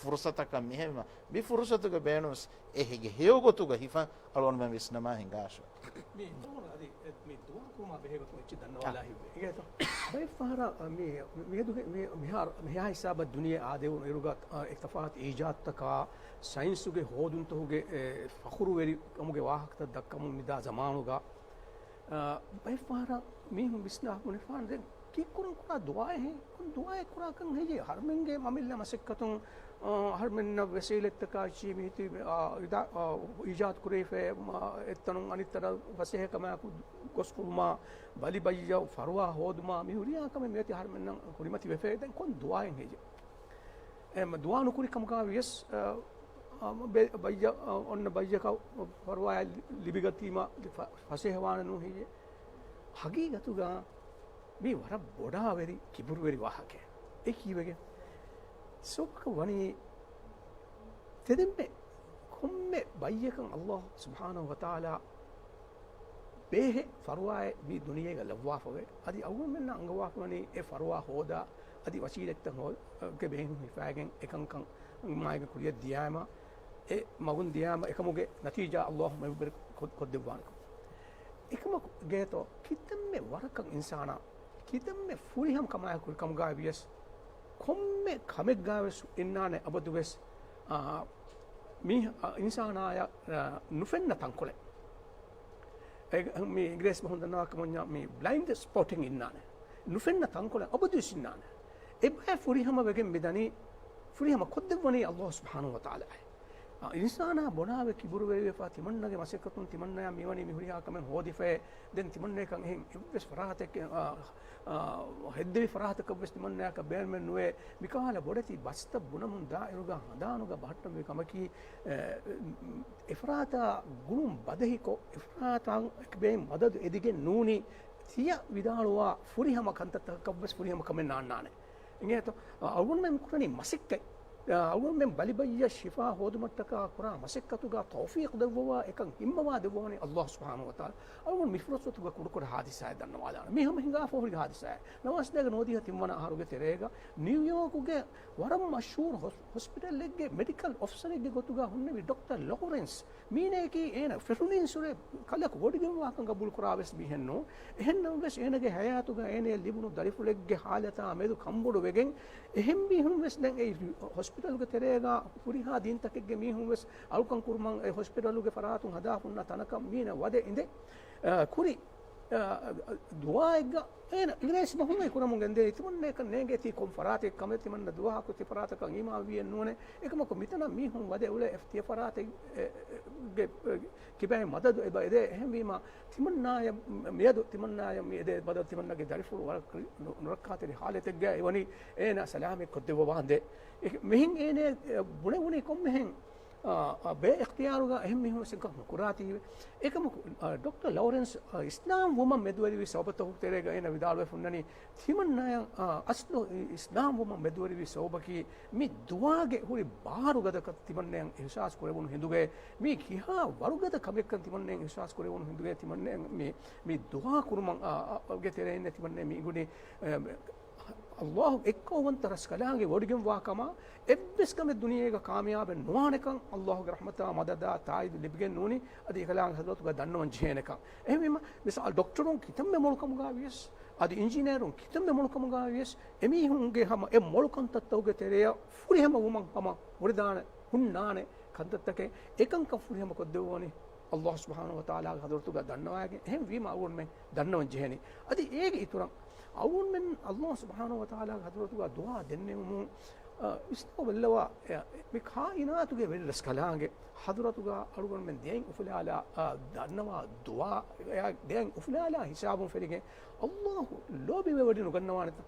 ފުރުޞަތަކަށް މިހެން މި ފުރުޞަތުގެ ބޭނުންވެސް އެ ހިގެ ހެޔޮގޮތުގަ ހިފަން އަޅުގަނޑުމެން ވިސްނަމާ ހިނގާށޭ. މި ދުވަހު އަދި އެ، މި ދުވަހު ކުރުމާ ބެހޭ ގޮތުން އެއްޗެއް ދަންނަވާލާ ހިތްވޭ. އިނގޭތޯ؟ ބައެއް ފަހަރަށް މި، މި، މިއަދު ހެ-، މި، މިހާރު، މިހާ ހިސާބަށް ދުނިޔެ އާދެވުނު އިރުގަ، އެ، ތަފާތު އީޖާދުތަކާ ސައިންސުގެ ހޯދުންތަކުގެ، އެ، ފަޚުރުވެރިކަމުގެ ވާހަކަތައް ދައްކަމުން މިދާ ޒަމާނުގަ، އަ، ބައެއް ފަހަރަށް މީހުން ވިސްނާ ބުނެފާނެ ދެން ކީއްކުރަން ކުރާ ދުޢާއެއް ހެއްޔެވެ؟ ކޮން ދުޢާއެއް ކުރާކަން ހެއްޔެވެ؟ އަހަރުމެންގެ މަމިއްލަ މަސައްކަތުން، އަ، އަހަރުމެންނަށް ވެސީލަތްތަކާ އެއްޗެހި މީތި، އަ، އިދާ-، އަ، އީޖާދު ކުރެވިފައި، އަ، އެއްތަނުން އަނެއްތަނަށް ފަސޭހަކަމާއެކު ގޮސްފުރުމާ، ބަލި ބައްޔަށް ފަރުވާ ހޯދުމާ، މި ހުރިހާ ކަމެއް މިއޮތީ އަހަރުމެންނަށް ކުރިމަތިވެފައި. ދެން ކޮން ދުޢާއެއް ހެއްޔެވެ؟ އެ، މަ-، ދުޢާ ނުކުރި ކަމުގަ ވިޔަސް، އަ، އަ، ބެ-، ބައްޔަ-، އަ، އޮންނަ ބައްޔަކަށް ފަރުވާއެއް ލި-، ލިބިގަތީމަ ފަ-، ފަސޭހަވާނެ ނޫން ހެއްޔެވެ؟ ހަގީގަތުގަ މީ ވަރަށް ބޮޑާވެރި، ކިބުރުވެރި ވާހަކައެއް. އެ ކީއްވެގެން؟ ސަބަބަކަށް ވަނީ ތެދެންމެ ކޮންމެ ބައްޔަކަށް އައްލާހު ސުބްޙާނަހު ވަތަޢާލާ ބޭހެއް ފަރުވާއެއް މި ދުނިޔޭގަ ލައްވާފަވޭ. އަދި އަޅުގަނޑުމެންނަށް އަންގަވާފަވަނީ އެ ފަރުވާ ހޯދާ، އަދި ވަސީލަތްތައް ހޯ-، ގެ ބޭނުން ހިފާގެން އެކަންކަން މާގެ ކުރިއަށް ދިޔާމަ، އެ މަގުން ދިޔާމަ އެކަމުގެ ނަތީޖާ އައްލާހު މެދުވެރި ކޮށް-، ކޮށްދެއްވާނެކަން. އެކަމަކު ގޭތޯ ކިތަންމެ ވަރަކަށް އިންސާނާ، ކިތަންމެ ފުރިހަމަ ކަމާއެކު ކުރި ކަމުގައި ވިޔަސް، ކޮންމެ ކަމެއްގައި ވެސް އިންނާނެ އަބަދު ވެސް، އާ، މީ، އާ، އިންސާނާޔަށް، އާ، ނުފެންނަ ތަންކޮޅެއް. އެ، މި އިނގިރޭސި ބަހުން ދަންނަވާ ކަމަށް މި ބްލައިންޑް ސްޕޮޓިން އިންނާނެ. ނުފެންނަ ތަންކޮޅެއް އަބަދުވެސް އިންނާނެ. އެބައި ފުރިހަމަ ވެގެން މިދަނީ، ފުރިހަމަ ކޮށްދެއްވަނީ އައްލާހު ސުބްޙާނަހު ވަތަޢާލާ. އާ، އިންސާނާ ބޮޑާވެ ކިބުރުވެރިވެފަ، ތިމަންނަގެ މަސައްކަތުން ތިމަންނަޔަށް މިވަނީ މި ހުރިހާ ކަމެއް ހޯދިފައޭ. ދެން ތިމަންނަޔަކަށް އެހެން އެއްވެސް ފަރާތެއް، އާ، އާ، ހެއްދެވި ފަރާތަކަށް ވެސް ތިމަންނަޔަކަށް ބޭނުމެއް ނުވޭ. މިކަހަލަ ބޮޑެތި ބަސްތައް ބުނަމުން ދާއިރުގަ ހަނދާނުގަ ބަހައްޓަންވީ ކަމަކީ، އެ، އެފަރާތާ ގުޅުން ބަދަހިކޮށް، އެފަރާތާ ބޭން މަދަދު އެދިގެން ނޫނީ، ތިޔަ ވިދާޅުވާ ފުރިހަމަ ކަންތައްތަކަކަށްވެސް ފުރިހަމަ ކަމެއް ނާންނާނެ. އިނގޭތޯ؟ އަ، އަޅުގަނޑުމެން ކުރަނީ މަސައްކަތް. އަ، އަޅުގަނޑުމެން ބަލިބައްޔަށް ޝިފާ ހޯދުމަށްޓަކާ ކުރާ މަސައްކަތުގަ ތައުފީޤު ދެއްވަވާ އެކަން ހިންމަވާ ދެއްވަވަނީ އައްލާހު ސުބްޙާނަހު ވަތަޢާލާ. އަޅުގަނޑު މި ފުރުޞަތުގަ ކުޑަކުޑަ ހާދިސާއެއް ދަންނަވާލާނަން. މީ ހަމަ ހިނގާފަ ހުރި ހާދިސާއެއް. ނަވާސަތޭކަ ނުވަދިހަ ތިންވަނަ އަހަރުގެ ތެރޭގަ ނިއުޔޯކުގެ ވަރަށް މަޝްހޫރު ހޮސް-، ހޮސްޕިޓަލެއްގެ މެޑިކަލް އޮފިސަރެއްގެ ގޮތުގަ ހުންނެވި ޑޮކްޓަރ ލޯރެންސް. މީނައަކީ އޭނަ ފެށުނީންސުރެ ކަލަކު ވޮޑިގެންވާކަން ގަބޫލުކުރާ ވެސް މީހެއް ނޫން. އެހެންނަމަވެސް އޭނަގެ ހަޔާތުގަ އޭނަޔަށް ލިބުނު ދަރިފުޅެއްގެ ހާލަތާ މެދު ކަންބޮޑު ވެގެން، އެހެން މީހުން ވެސް ދެން އެ ހޮސްޕިޓަލުގެ ތެރޭގަ ހުރިހާ ދީންތަކެއްގެ މީހުން ވެސް އަޅުކަން ކުރުމަށް އެ ހޮސްޕިޓަލުގެ ފަރާތުން ހަދާފަ ހުންނަ ތަނަކަށް މީނަ ވަދެ އިނދެ، އަ، ކުރި، އަ، ދުޢާއެއްގަ އޭނަ އިނގިރޭސި ބަހުން އެ ކުރަމުން ގެންދޭ. ތިމަންނައަކަށް ނޭނގޭތީ ކޮން ފަރާތެއް ކަމެއް ތިމަންނަ ދުޢާއަކު ތި ފަރާތަކަށް އީމާންވިއެއް ނޫނޭ. އެކަމަކު މިތަނަށް މީހުން ވަދެ އުޅޭ އެ ތިޔަ ފަރާތެއް، އެ، އެ، ގެ، އެ، ކިބައިން މަދަދު އެބަ އެދޭ. އެހެންވީމަ، ތިމަންނާޔަށް މިއަދު ތިމަންނާޔަށް މި އެދޭ މަދަދު ތިމަންނަގެ ދަރިފުޅު ވަރަށް ކުރި-، ނު-، ނުރައްކާތެރި ހާލަތެއްގަ އެވަނީ އޭނާ ސަލާމަތް ކޮށްދެއްވަވާނދޭ. އެ، މިހެން އޭނާ، އެ، ބުނެވުނީ ކޮންމެހެން، އާ، އާ، ބޭ އިޚްތިޔާރުގަ އެހެން މީހުން ވެސް އެކަން ނުކުރާތީވެ. އެކަމަކު، އާ، ޑޮކްޓަރ ލޯރެންސް، އާ، އިސްލާމް ވުމަށް މެދުވެރިވި ސަބަބަށް ތެރޭގަ އޭނާ ވިދާޅުވެފަ ހުންނަނީ، ތިމަންނާޔަށް، އާ، އަސްލު އި-، އިސްލާމް ވުމަށް މެދުވެރިވި ސަބަބަކީ މި ދުޢާގެ ހުރި ބާރުގަދަކަން ތިމަންނަޔަށް އިޙްސާސް ކުރެވުނު ހިނދުގައޭ، މީ ކިހާ ވަރުގަދަ ކަމެއްކަން ތިމަންނަޔަށް އިޙްސާސް ކުރެވުނު ހިނދުގައޭ ތިމަންނަޔަށް މި، މި ދުޢާ ކުރުމަށް، އާ، އާ، ގެ ތެރެއިން ތިމަންނަޔަށް މި އިނގުނީ، އެ، އައްލާހު އެއްކައުވަންތަ ރަސްކަލާނގެ ވޮޑިގެންވާ ކަމާ، އެއްވެސް ކަމެއް ދުނިޔޭގަ ކާމިޔާބެއް ނުވާނެކަން، އައްލާހުގެ ރަޙްމަތާ މަދަދާ ތާއީދު ލިބިގެން ނޫނީ، އަދި އެކަލާނގެ ޙަޟްރަތުގަ ދަންނަވަން ޖެހޭނެކަން. އެހެންވީމަ، މިސާލް، ޑޮކްޓަރުން ކިތަންމެ މޮޅު ކަމުގަ ވިޔަސް، އަދި އިންޖިނިއަރުން ކިތަންމެ މޮޅު ކަމުގަ ވިޔަސް، އެމީހުންގެ ހަމަ އެ މޮޅު ކަންތައްތަކުގެ ތެރެއަށް ފުރިހަމަ ވުމަށް ހަމަ ހުރެދާނެ، ހުންނާނެ ކަންތައްތަކެއް، އެކަންކަން ފުރިހަމަ ކޮށްދެއްވަނީ އައްލާހު ސުބްޙާނަހު ވަތަޢާލާގެ ޙަޟްރަތުގަ ދަންނަވައިގެން، އެހެން ވީމަ އަޅުގަނޑުމެން ދަންނަވަން ޖެހެނީ. އަދި އޭގެ އިތުރަށް އަޅުގަނޑުމެން އައްލާހު ސުބްޙާނަހު ވަތަޢާލާގެ ޙަޟްރަތުގަ ދުޢާ ދެންނެވުމުން، އަ، ވިސްނާ ބައްލަވާ، އެ، މި ކާއިނާތުގެ ވެރި ރަސްކަލާނގެ ޙަޟްރަތުގަ އަޅުގަނޑުމެން ދެއިން އުފުލާލާ، އަ، ދަންނަވާ ދުޢާ، އެ، ދެއިން އުފުލާލާ ހިސާބުން ފެނިގެން އައްލާހު ލޯބިވެ ވަޑި ނުގަންނަވާނެތަ؟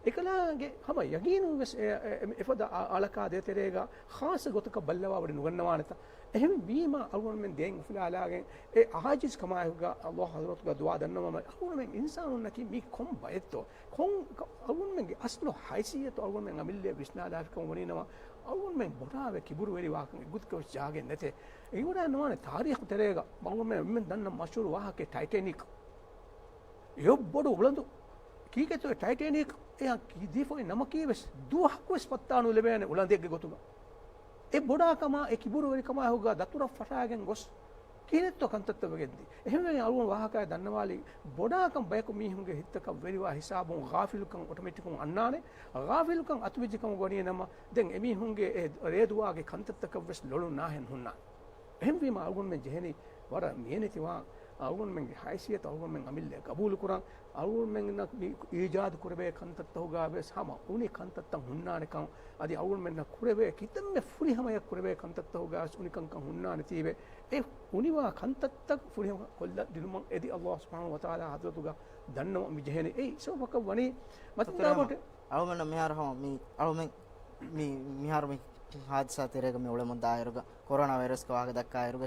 އެކަލާނގެ ހަމަ ޔަގީނުން ވެސް އެ، އެ، އެފަދަ އަ-، އަޅަކާ ދޭތެރޭގަ ޚާއްޞަ ގޮތަކަށް ބައްލަވާ ވަޑި ނުގަންނަވާނެތަ؟ އެހެން ވީމަ އަޅުގަނޑުމެން ދެއިން އުފުލާލާގެން އެ އާޖިޒް ކަމާއެކުގަ އައްލާހު ޙަޟްރަތުގަ ދުޢާ ދަންނަވަމަ އަޅުގަނޑުމެން އިންސާނުންނަކީ މީ ކޮން ބައެއްތޯ؟ ކޮން ކަ-، އަޅުގަނޑުމެންގެ އަސްލު ހައިސިއްޔަތު އަޅުގަނޑުމެން އަމިއްލައަށް ވިސްނާލާފިކަމަށް ވަނީނަމަ، އަޅުގަނޑުމެން ބޮޑާވެ ކިބުރުވެރިވާކަން އެއްގޮތަކަށް ވެސް ޖާގައެއް ނެތޭ. އެއީ ވަރަށް ނުވާނެ ތާރީޚު ތެރޭގަ އަޅުގަނޑުމެން އެންމެން ދަންނަ މަޝްހޫރު ވާހަކައެއް ޓައިޓޭނިކް. އެޔޮ ބޮޑު އުޅަނދު. ކީކޭތޯ އެ ޓައިޓޭނިކް އެއާ ކީ ދީފައި ނަމަކީ ވެސް ދުވަހަކު ވެސް ފައްތާ ނުލެވޭނެ އުޅަނދެއްގެ ގޮތުގަ. އެ ބޮޑާ ކަމާ، އެ ކިބުރުވެރިކަމާ ހުގާ ދަތުރަށް ފަށާގެން ގޮސް ކިހިނެއްތޯ ކަންތައްތައް ވެގެންދީ. އެހެންވެގެން އަޅުގަނޑު ވާހަކައެއް ދަންނަވާލީ، ބޮޑާކަން ބަޔަކު މީހުންގެ ހިތްތަކަށް ވެރިވާ ހިސާބުން ޣާފިލުކަން އޮޓޮމެޓިކުން އަންނާނެ. ޣާފިލުކަން އަތުވެއްޖެ ކަމަށް ވަނީ ނަމަ، ދެން އެމީހުންގެ އެ ރޭދުވާގެ ކަންތައްތަކަށް ވެސް ލޮޅު ނާހެން ހުންނާނެ. އެހެންވީމަ އަޅުގަނޑުމެން ޖެހެނީ ވަރަށް މިޔަނިތިވާން، އަޅުގަނޑުމެންގެ ހައިސިއްޔަތު އަޅުގަނޑުމެން އަމިއްލައަށް ގަބޫލުކުރަން، އަޅުގަނޑުމެންނަށް މި އީޖާދު ކުރެވޭ ކަންތައްތަކުގަ ވެސް ހަމަ އުނި ކަންތައްތައް ހުންނާނެކަން، އަދި އަޅުގަނޑުމެންނަށް ކުރެވޭ ކިތަންމެ ފުރިހަމަޔަށް ކުރެވޭ ކަންތައްތަކުގަ ވެސް އުނިކަންކަން ހުންނާނެތީވެ، އެ އުނިވާ ކަންތައްތައް ފުރިހަމަ ކޮށްލަ ދިނުމަށް އެދި އަﷲ ސުބްޙާނަހޫ ވަތަޢާލާ ޙަޟްރަތުގަ ދަންނަވަން މި ޖެހޭނީ. އެއީ ސަބަބަކަށް ވަނީ މަތިންދާ ޑޮކްޓަރ ބޮޓެ. އަޅުމެންނަށް މިހާރު ހަމަ މި އަޅުމެން މި މިހާރު މި ހާދިސާ ތެރޭގަ މި އުޅެމުން ދާއިރުގަ، ކޮރޯނާ ވައިރަސްގެ ވާހަކަ ދައްކާއިރުގަ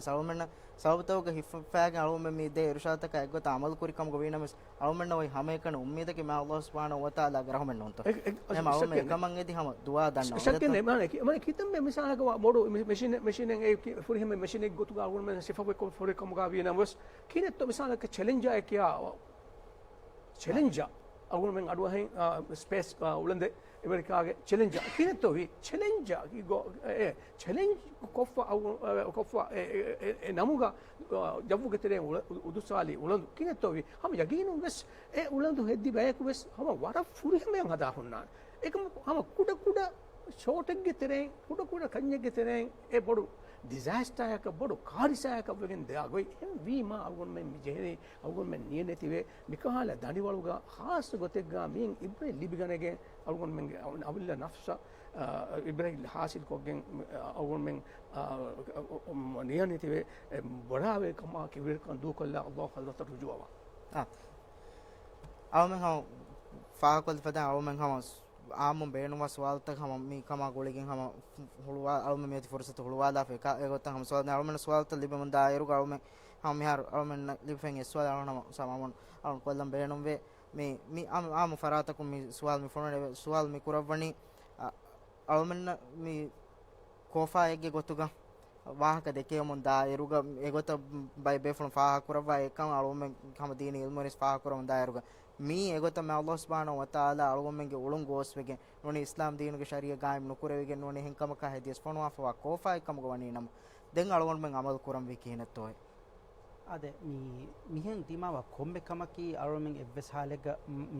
ސަބަބުތަކުގަ ހިފައިގެން އަޅުމެން މި ދޭ އިރުޝާދުތަކާ އެއްގޮތަށް އަމަލު ކުރި ކަމުގަ ވީނަމަވެސް، އަޅުމެންނަށް އޮތް ހަމައެކަނި އުއްމީދަކީ މާ އަﷲ ސުބްޙާނަހޫ ވަތަޢާލާގެ ރަޙުމަތް ނޫންތޯ؟ އެ، އެ، އެހެން އަޅުމެން ޝައްކެއް ނެތް. އެކަމަށް އެދި ހަމަ ދުޢާ ދަންނަވަން. ޝައްކެއް ނެތް. މާނަ ކި-، މާނަ ކިތަންމެ މިސާލަކަށް ވާ ބޮޑު މި-، މެޝިނެއް، މެޝިނެއް އެ ކި-، ފުރިހަމަ މެޝިނެއް ގޮތުގަ އަޅުގަނޑުމެން ސިފަވެ ކޮށް ފުރި ކަމުގަ ވީނަމަވެސް، ކިހިނެއްތޯ މިސާލަކަށް ޗެލެންޖާއެއް ކިޔާ ޗެލެންޖާ އަޅުގަނޑުމެން އަޑުއަހަން، އާ، ސްޕޭސް، އާ، އުޅަނދެއް އެމެރިކާގެ ޗެލެންޖާ. ކިހިނެއްތޯ ވީ؟ ޗެލެންޖާ ގޮ-، އެ، ޗެލެންޖް ކޮށްފަ އަޅު-، އެ، ކޮށްފަ އެ، އެ، އެ، އެ ނަމުގަ، އާ، ޖައްވުގެ ތެރެއިން އުޅ-، އު-، އުދުސާލީ އުޅަނދު. ކިހިނެއްތޯ ވީ؟ ހަމަ ޔަގީނުން ވެސް އެ އުޅަނދު ހެއްދި ބަޔަކު ވެސް ހަމަ ވަރަށް ފުރިހަމަޔަށް ހަދާ ހުންނާނެ. އެކަމަކު ހަމަ ކުޑަ ކުޑަ ޝޯޓެއްގެ ތެރެއިން، ކުޑަ ކުޑަ ކަންޏެއްގެ ތެރެއިން އެ ބޮޑު ޑިޒާސްޓާއަކަށް، ބޮޑު ކާރިސާއަކަށް ވެގެން ދާ ގޮތް. އެހެން ވީމާ އަޅުގަނޑުމެން މި ޖެހެނީ، އަޅުގަނޑުމެން ނިޔަނެތިވެ، މިކަހަލަ ދަނޑިވަޅުގަ ޚާއްޞަ ގޮތެއްގަ މިއިން އިބްރަތް ލިބިގަނެގެން އަޅުގަނޑުމެންގެ އަމިއްލަ ނަފްސަށް، އާ، އިބްރަތް ހާސިލްކޮށްގެން، އަޅުގަނޑުމެން، އާ، ނިޔަނެތިވެ، އެ، ބޮޑާވެ ކަމާ ކިބިރަކަން ދޫކޮށްލާ އަﷲ ޙަޟްރަތަށް ރުޖޫޢަވާ. އާ. އަޅުމެން ހަމަ ފާހަގަކޮށްލި ފަދައިން އަޅުމެން ހަމަ އާއްމުން ބޭނުންވާ ސުވާލުތައް ހަމަ މި ކަމާ ގުޅިގެން ހަމަ ހުޅުވާ، އަޅުމެން މިއޮތީ ފުރުސަތު ހުޅުވާލާފަ އެކަ-، އެގޮތަށް ހަމަ ސުވާލު އަޅުމެން ސުވާލުތައް ލިބެމުން ދާއިރުގަ އަޅުމެން ހަމަ މިހާރު އަޅުމެންނަށް ލިބިފައި އެއް ސުވާލު އަޅުން ހަމަ ސަމާމުން އަޅުން ކޮށްލަން ބޭނުންވޭ. މި، މި އާ-، އާއްމު ފަރާތަކުން މި ސުވާލު މި ފޮނުވަނީ، ސުވާލު މި ކުރައްވަނީ، އަ، އަޅުމެންނަށް މި ކޯފާއެއްގެ ގޮތުގަ ވާހަކަ ދެކެވެމުން ދާއިރުގަ އެގޮތަށް ބައެއް ބޭފުޅުން ފާހަގަކުރައްވާ އެކަން އަޅުމެން ހަމަ ދީނީ އިލްމުވެރިން ފާހަގަކުރަމުން ދާއިރުގަ މީ އެގޮތަށް މި އަﷲ ސުބްޙާނަހޫ ވަތަޢާލާ އަޅުގަނޑުމެންގެ އުޅުން ގޯސްވެގެން ނޫނީ އިސްލާމް ދީނުގެ ޝަރީޢަތް ގާއިމް ނުކުރެވިގެން ނޫނީ އެހެން ކަމަކާ ހެދިޔަސް ފޮނުވާފަވާ ކޯފާއެއް ކަމުގަ ވަނީ ނަމަ، ދެން އަޅުގަނޑުމެން އަމަލު ކުރަންވީ ކިހިނެއްތޯއޭ؟ އާދެ، މި، މިހެން ދިމާވާ ކޮންމެ ކަމަކީ އަޅުމެން އެއްވެސް ހާލެއްގަ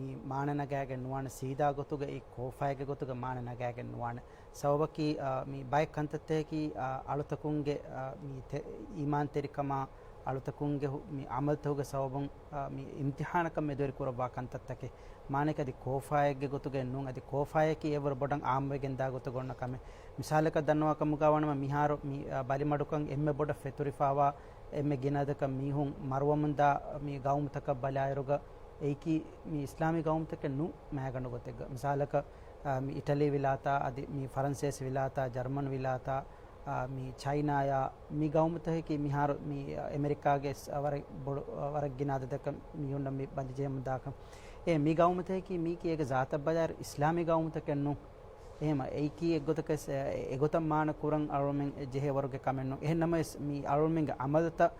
މި މާނަ ނަގާގެން ނުވާނެ، ސީދާ ގޮތުގައި ކޯފާއެއްގެ ގޮތުގަ މާނަ ނަގާގެން ނުވާނެ. ސަބަބަކީ، އާ، މި ބައެއް ކަންތައްތަކަކީ، އާ، އަޅުތަކުންގެ، އާ، މި ތެ-، އީމާންތެރިކަމާ، އަޅުތަކުންގެ ހު-، މި އަމަލުތަކުގެ ސަބަބުން، އާ، މި އިމްތިޙާނަކަށް މެދުވެރި ކުރައްވާ ކަންތައްތަކެއް. މާނައަކީ އަދި ކޯފާއެއްގެ ގޮތުގައެއް ނޫން، އަދި ކޯފާއަކީ އެވަރު ބޮޑަށް އާއްމުވެގެންދާ ގޮތަށް އޮންނަ ކަމެއް. މިސާލަކަށް ދަންނަވާ ކަމުގަ ވާނަމަ، މިހާރު މި، އާ، ބަލިމަޑުކަން އެންމެ ބޮޑަށް ފެތުރިފާވާ، އެންމެ ގިނަ އަދަދަކަށް މީހުން މަރުވަމުންދާ މި ގައުމުތަކަށް ބަލާއިރުގަ، އެއީކީ މި އިސްލާމީ ގައުމުތަކެއް ނޫން މައިގަނޑު ގޮތެއްގަ. މިސާލަކަށް، އާ، މި އިޓަލީ ވިލާތާ، އަދި މި ފަރަންސޭސި ވިލާތާ، ޖަރްމަން ވިލާތާ، އާ، މި ޗައިނާޔާ، މި ގައުމުތަކަކީ މިހާރު މި އެމެރިކާގެ ވަރަށް ބޮޑު، ވަރަށް ގިނަ އަދަދަކަށް މީހުންނަށް މި ބަލިޖެހެމުންދާކަން. އެ މި ގައުމުތަކަކީ މީކީ އޭގެ ޒާތަށް ބަލާއިރު އިސްލާމީ ގައުމުތަކެއް ނޫން. އެހެމަ އެއީކީ އެއްގޮތަކަސް، އެ، އެގޮތަށް މާނަ ކުރަން އަޅުމެން ޖެހޭ ވަރުގެ ކަމެއް ނޫން. އެހެން ނަމަވެސް، މި އަޅުމެންގެ އަމަލުތައް،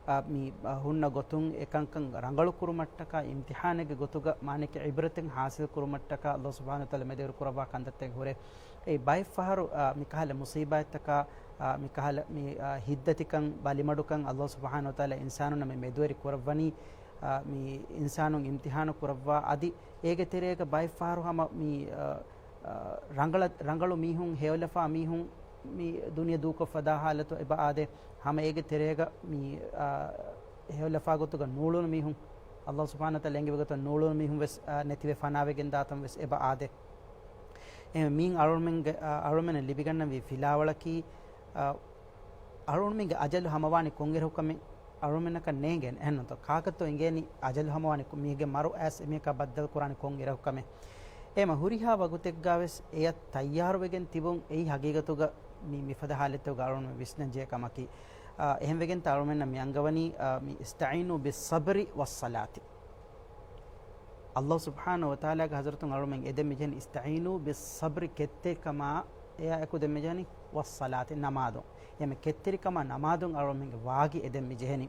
އާ، މި، އާ، ހުންނަ ގޮތުން އެކަންކަން ރަނގަޅު ކުރުމަށްޓަކާ، އިމްތިޙާނެއްގެ ގޮތުގަ މާނައަކީ ޢިބްރަތެއް ޙާޞިލް ކުރުމަށްޓަކާ، އަﷲ ސުބްޙާނަހޫ ވަތަޢާލާ މެދުވެރި ކުރައްވާ ކަންތައްތައް ހުރޭ. އެ ބައެއް ފަހަރު، އާ، މިކަހަލަ މުޞީބާތްތަކާ، އާ، މިކަހަލަ މި، އާ، ހިތްދަތިކަން، ބަލިމަޑުކަން އަﷲ ސުބްޙާނަހޫ ވަތަޢާލާ އިންސާނުންނަށް މި މެދުވެރި ކުރައްވަނީ، އާ، މި އިންސާނުން އިމްތިޙާނު ކުރައްވާ، އަދި އޭގެ ތެރޭގަ ބައެއް ފަހަރު ހަމަ މި، އާ، އާ، ރަނގަޅަ-، ރަނގަޅު މީހުން، ހެޔޮލަފާ މީހުން މި ދުނިޔެ ދޫކޮށްފަ ދާ ހާލަތު އެބަ އާދޭ. ހަމަ އޭގެ ތެރޭގަ މި، އާ، ހެޔޮލަފާ ގޮތުގަ ނޫޅުނު މީހުން، އަﷲ ސުބްޙާނަހޫ ވަތަޢާލާ އެންގެވި ގޮތަށް ނޫޅުނު މީހުން ވެސް، އާ، ނެތިވެ ފަނާވެގެން ދާތަން ވެސް އެބަ އާދޭ. އެ މީން އަޅުމެންގެ، އާ، އަޅުމެންނަށް ލިބިގަންނަންވީ ފިލާވަޅަކީ، އާ، އަޅުމެންގެ އަޖަލު ހަމަވާނީ ކޮންއިރަކު ކަމެއް އަޅުމެންނަކަށް ނޭނގޭނެ. އެހެންނުތޯ؟ ކާކަށްތޯ އިނގޭނީ އަޖަލު ހަމަވާނީ ކޮ-، މީހެއްގެ މަރު އައިސް އެމީހަކާ ބައްދަލު ކުރާނީ ކޮން އިރަކު ކަމެއް؟ އެހެމަ ހުރިހާ ވަގުތެއްގަ ވެސް އެޔަށް ތައްޔާރުވެގެން ތިބުން އެއީ ހަގީގަތުގަ މި މިފަދަ ހާލަތެއްގަ އަޅުން ވިސްނަންޖެހޭ ކަމަކީ. އާ، އެހެންވެގެންތަ އަޅުމެންނަށް މި އަންގަވަނީ، އާ، މި އިސްތަޢީނޫ ބިއްޞަބްރި ވައްޞަލާތި. އަﷲ ސުބްޙާނަހޫ ވަތަޢާލާގެ ޙަޟްރަތުން އަޅުމެން އެދެން މިޖެހެނީ އިސްތަޢީނޫ ބިއްޞަބްރި ކެތްތެރިކަމާ، އެއާ އެކު ދެން މިޖެހެނީ ވައްޞަލާތި ނަމާދު. އެމެ ކެތްތެރިކަމާ ނަމާދުން އަޅުމެންގެ ވާގި އެދެން މިޖެހެނީ.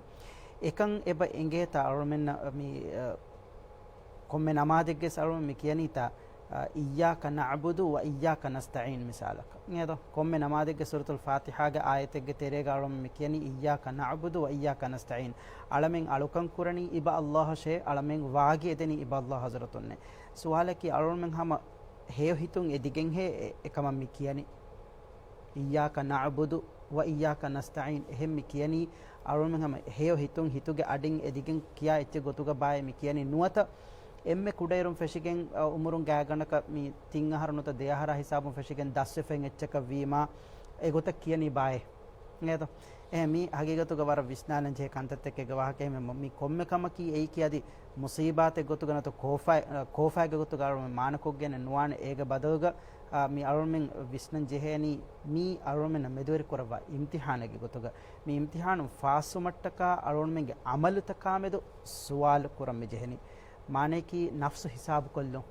އެކަން އެބަ އެނގޭތާ އަޅުމެންނަށް މި، އަ، ކޮންމެ ނަމާދެއްގެ އަޅުމެން މި ކިޔަނީތާ، އަ، އިއްޔާކަ ނަޢުބުދު ވަ އިއްޔާކަ ނަސްތަޢީން މިސާލަކަށް. އެދޯ، ކޮންމެ ނަމާދެއްގެ ސޫރަތުލް ފާތިޙާގެ އާޔަތެއްގެ ތެރޭގަ އަޅުމެން މި ކިޔަނީ އިއްޔާކަ ނަޢުބުދު ވަ އިއްޔާކަ ނަސްތަޢީން. އަޅަމެން އަޅުކަން ކުރަނީ އިބަ އަﷲ އަށޭ، އަޅަމެން ވާގި އެދެނީ އިބަ އަﷲ ޙަޟްރަތުންނޭ. ސުވާލަކީ އަޅުމެން ހަމަ ހެޔޮ ހިތުން އެދިގެންހޭ އެ-، އެކަމަށް މި ކިޔަނީ. އިއްޔާކަ ނަޢުބުދު ވަ އިއްޔާކަ ނަސްތަޢީން. އެހެން މި ކިޔަނީ އަޅުމެން ހަމަ ހެޔޮ ހިތުން ހިތުގެ އަޑިން އެދިގެން ކިޔާ އެއްޗެއް ގޮތުގަ ބާއޭ މި ކިޔަނީ. ނުވަތަ އެންމެ ކުޑައިރުން ފެށިގެން، އަ، އުމުރުން ގާތްގަނޑަކަށް މި ތިން އަހަރު ނުވަތަ ދެ އަހަރާ ހިސާބުން ފެށިގެން ދަސްވެފައި އެއްޗަކަށް ވީމާ، އެގޮތަށް ކިޔަނީ ބާއޭ. އޭތޯ؟ އެހެން މީ ހަގީގަތުގަ ވަރަށް ވިސްނާލަން ޖެހޭ ކަންތައްތަކެއްގެ ވާހަކަ. އެހެން މި ކޮންމެ ކަމަކީ އެއީކީ އަދި މުސީބާތެއް ގޮތުގަ ނުވަތަ ކޯފާ-، ކޯފާއެއްގެ ގޮތުގަ އަޅުމެން މާނަކޮށްގެން ނުވާނެ. އޭގެ ބަދަލުގަ، އާ، މި އަޅުމެން ވިސްނަން ޖެހޭނީ މީ އަޅުމެންނަށް މެދުވެރި ކުރައްވާ އިމްތިހާނެއްގެ ގޮތުގަ. މި އިމްތިހާނު ފާސްވުމަށްޓަކާ އަޅުމެންގެ އަމަލުތަކާމެދު ސުވާލު ކުރަން މި ޖެހެނީ. މާނަޔަކީ ނަފްސު ހިސާބުކޮށްލުން.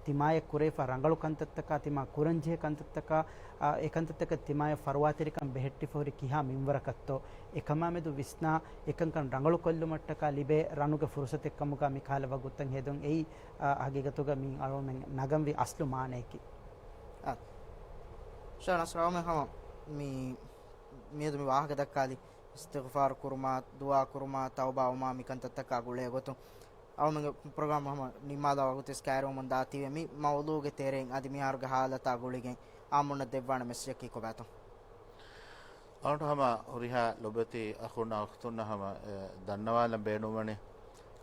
ތިމާޔަށް ކުރެވިފަ ރަނގަޅު ކަންތައްތަކާ، ތިމާ ކުރަންޖެހޭ ކަންތައްތަކާ، އާ، އެކަންތައްތަކަށް ތިމާޔަށް ފަރުވާތެރިކަން ބެހެއްޓިފަ ހުރި ކިހާ މިންވަރަކަށްތޯ؟ އެކަމާމެދު ވިސްނާ، އެކަންކަން ރަނގަޅުކޮށްލުމަށްޓަކާ ލިބޭ ރަނުގެ ފުރުސަތެއްކަމުގަ މިކަހަލަ ވަގުތުތައް ހެދުން. އެއީ، އާ، ހަގީގަތުގަ މި އަޅުމެން ނަގަންވީ އަސްލު މާނަޔަކީ. އާ. ޝާ ނަސްރާމެ ހަމަ މި، މިއަދު މި ވާހަކަ ދައްކާލި އިސްތިޣްފާރު ކުރުމާ، ދުޢާ ކުރުމާ، ތައުބާވުމާ، މިކަންތައްތަކާ ގުޅޭ ގޮތުން. އަޅުމެންގެ ޕްރޮގްރާމް ހަމަ ނިންމާލާ ވަގުތުވެސް ކައިރިވަމުން ދާތީވެ، މި މައުޟޫގެ ތެރެއިން އަދި މިހާރުގެ ހާލަތާ ގުޅިގެން އާއްމުންނަށް ދެއްވާނެ މެސެޖަކީ ކޮބާތޯ؟ އަޅުގަނޑު ހަމަ ހުރިހާ ލޮބުވެތި އަޚުންނާ އުޚްތުންނަށް ހަމަ، އެ، ދަންނަވާލަން ބޭނުންވަނީ،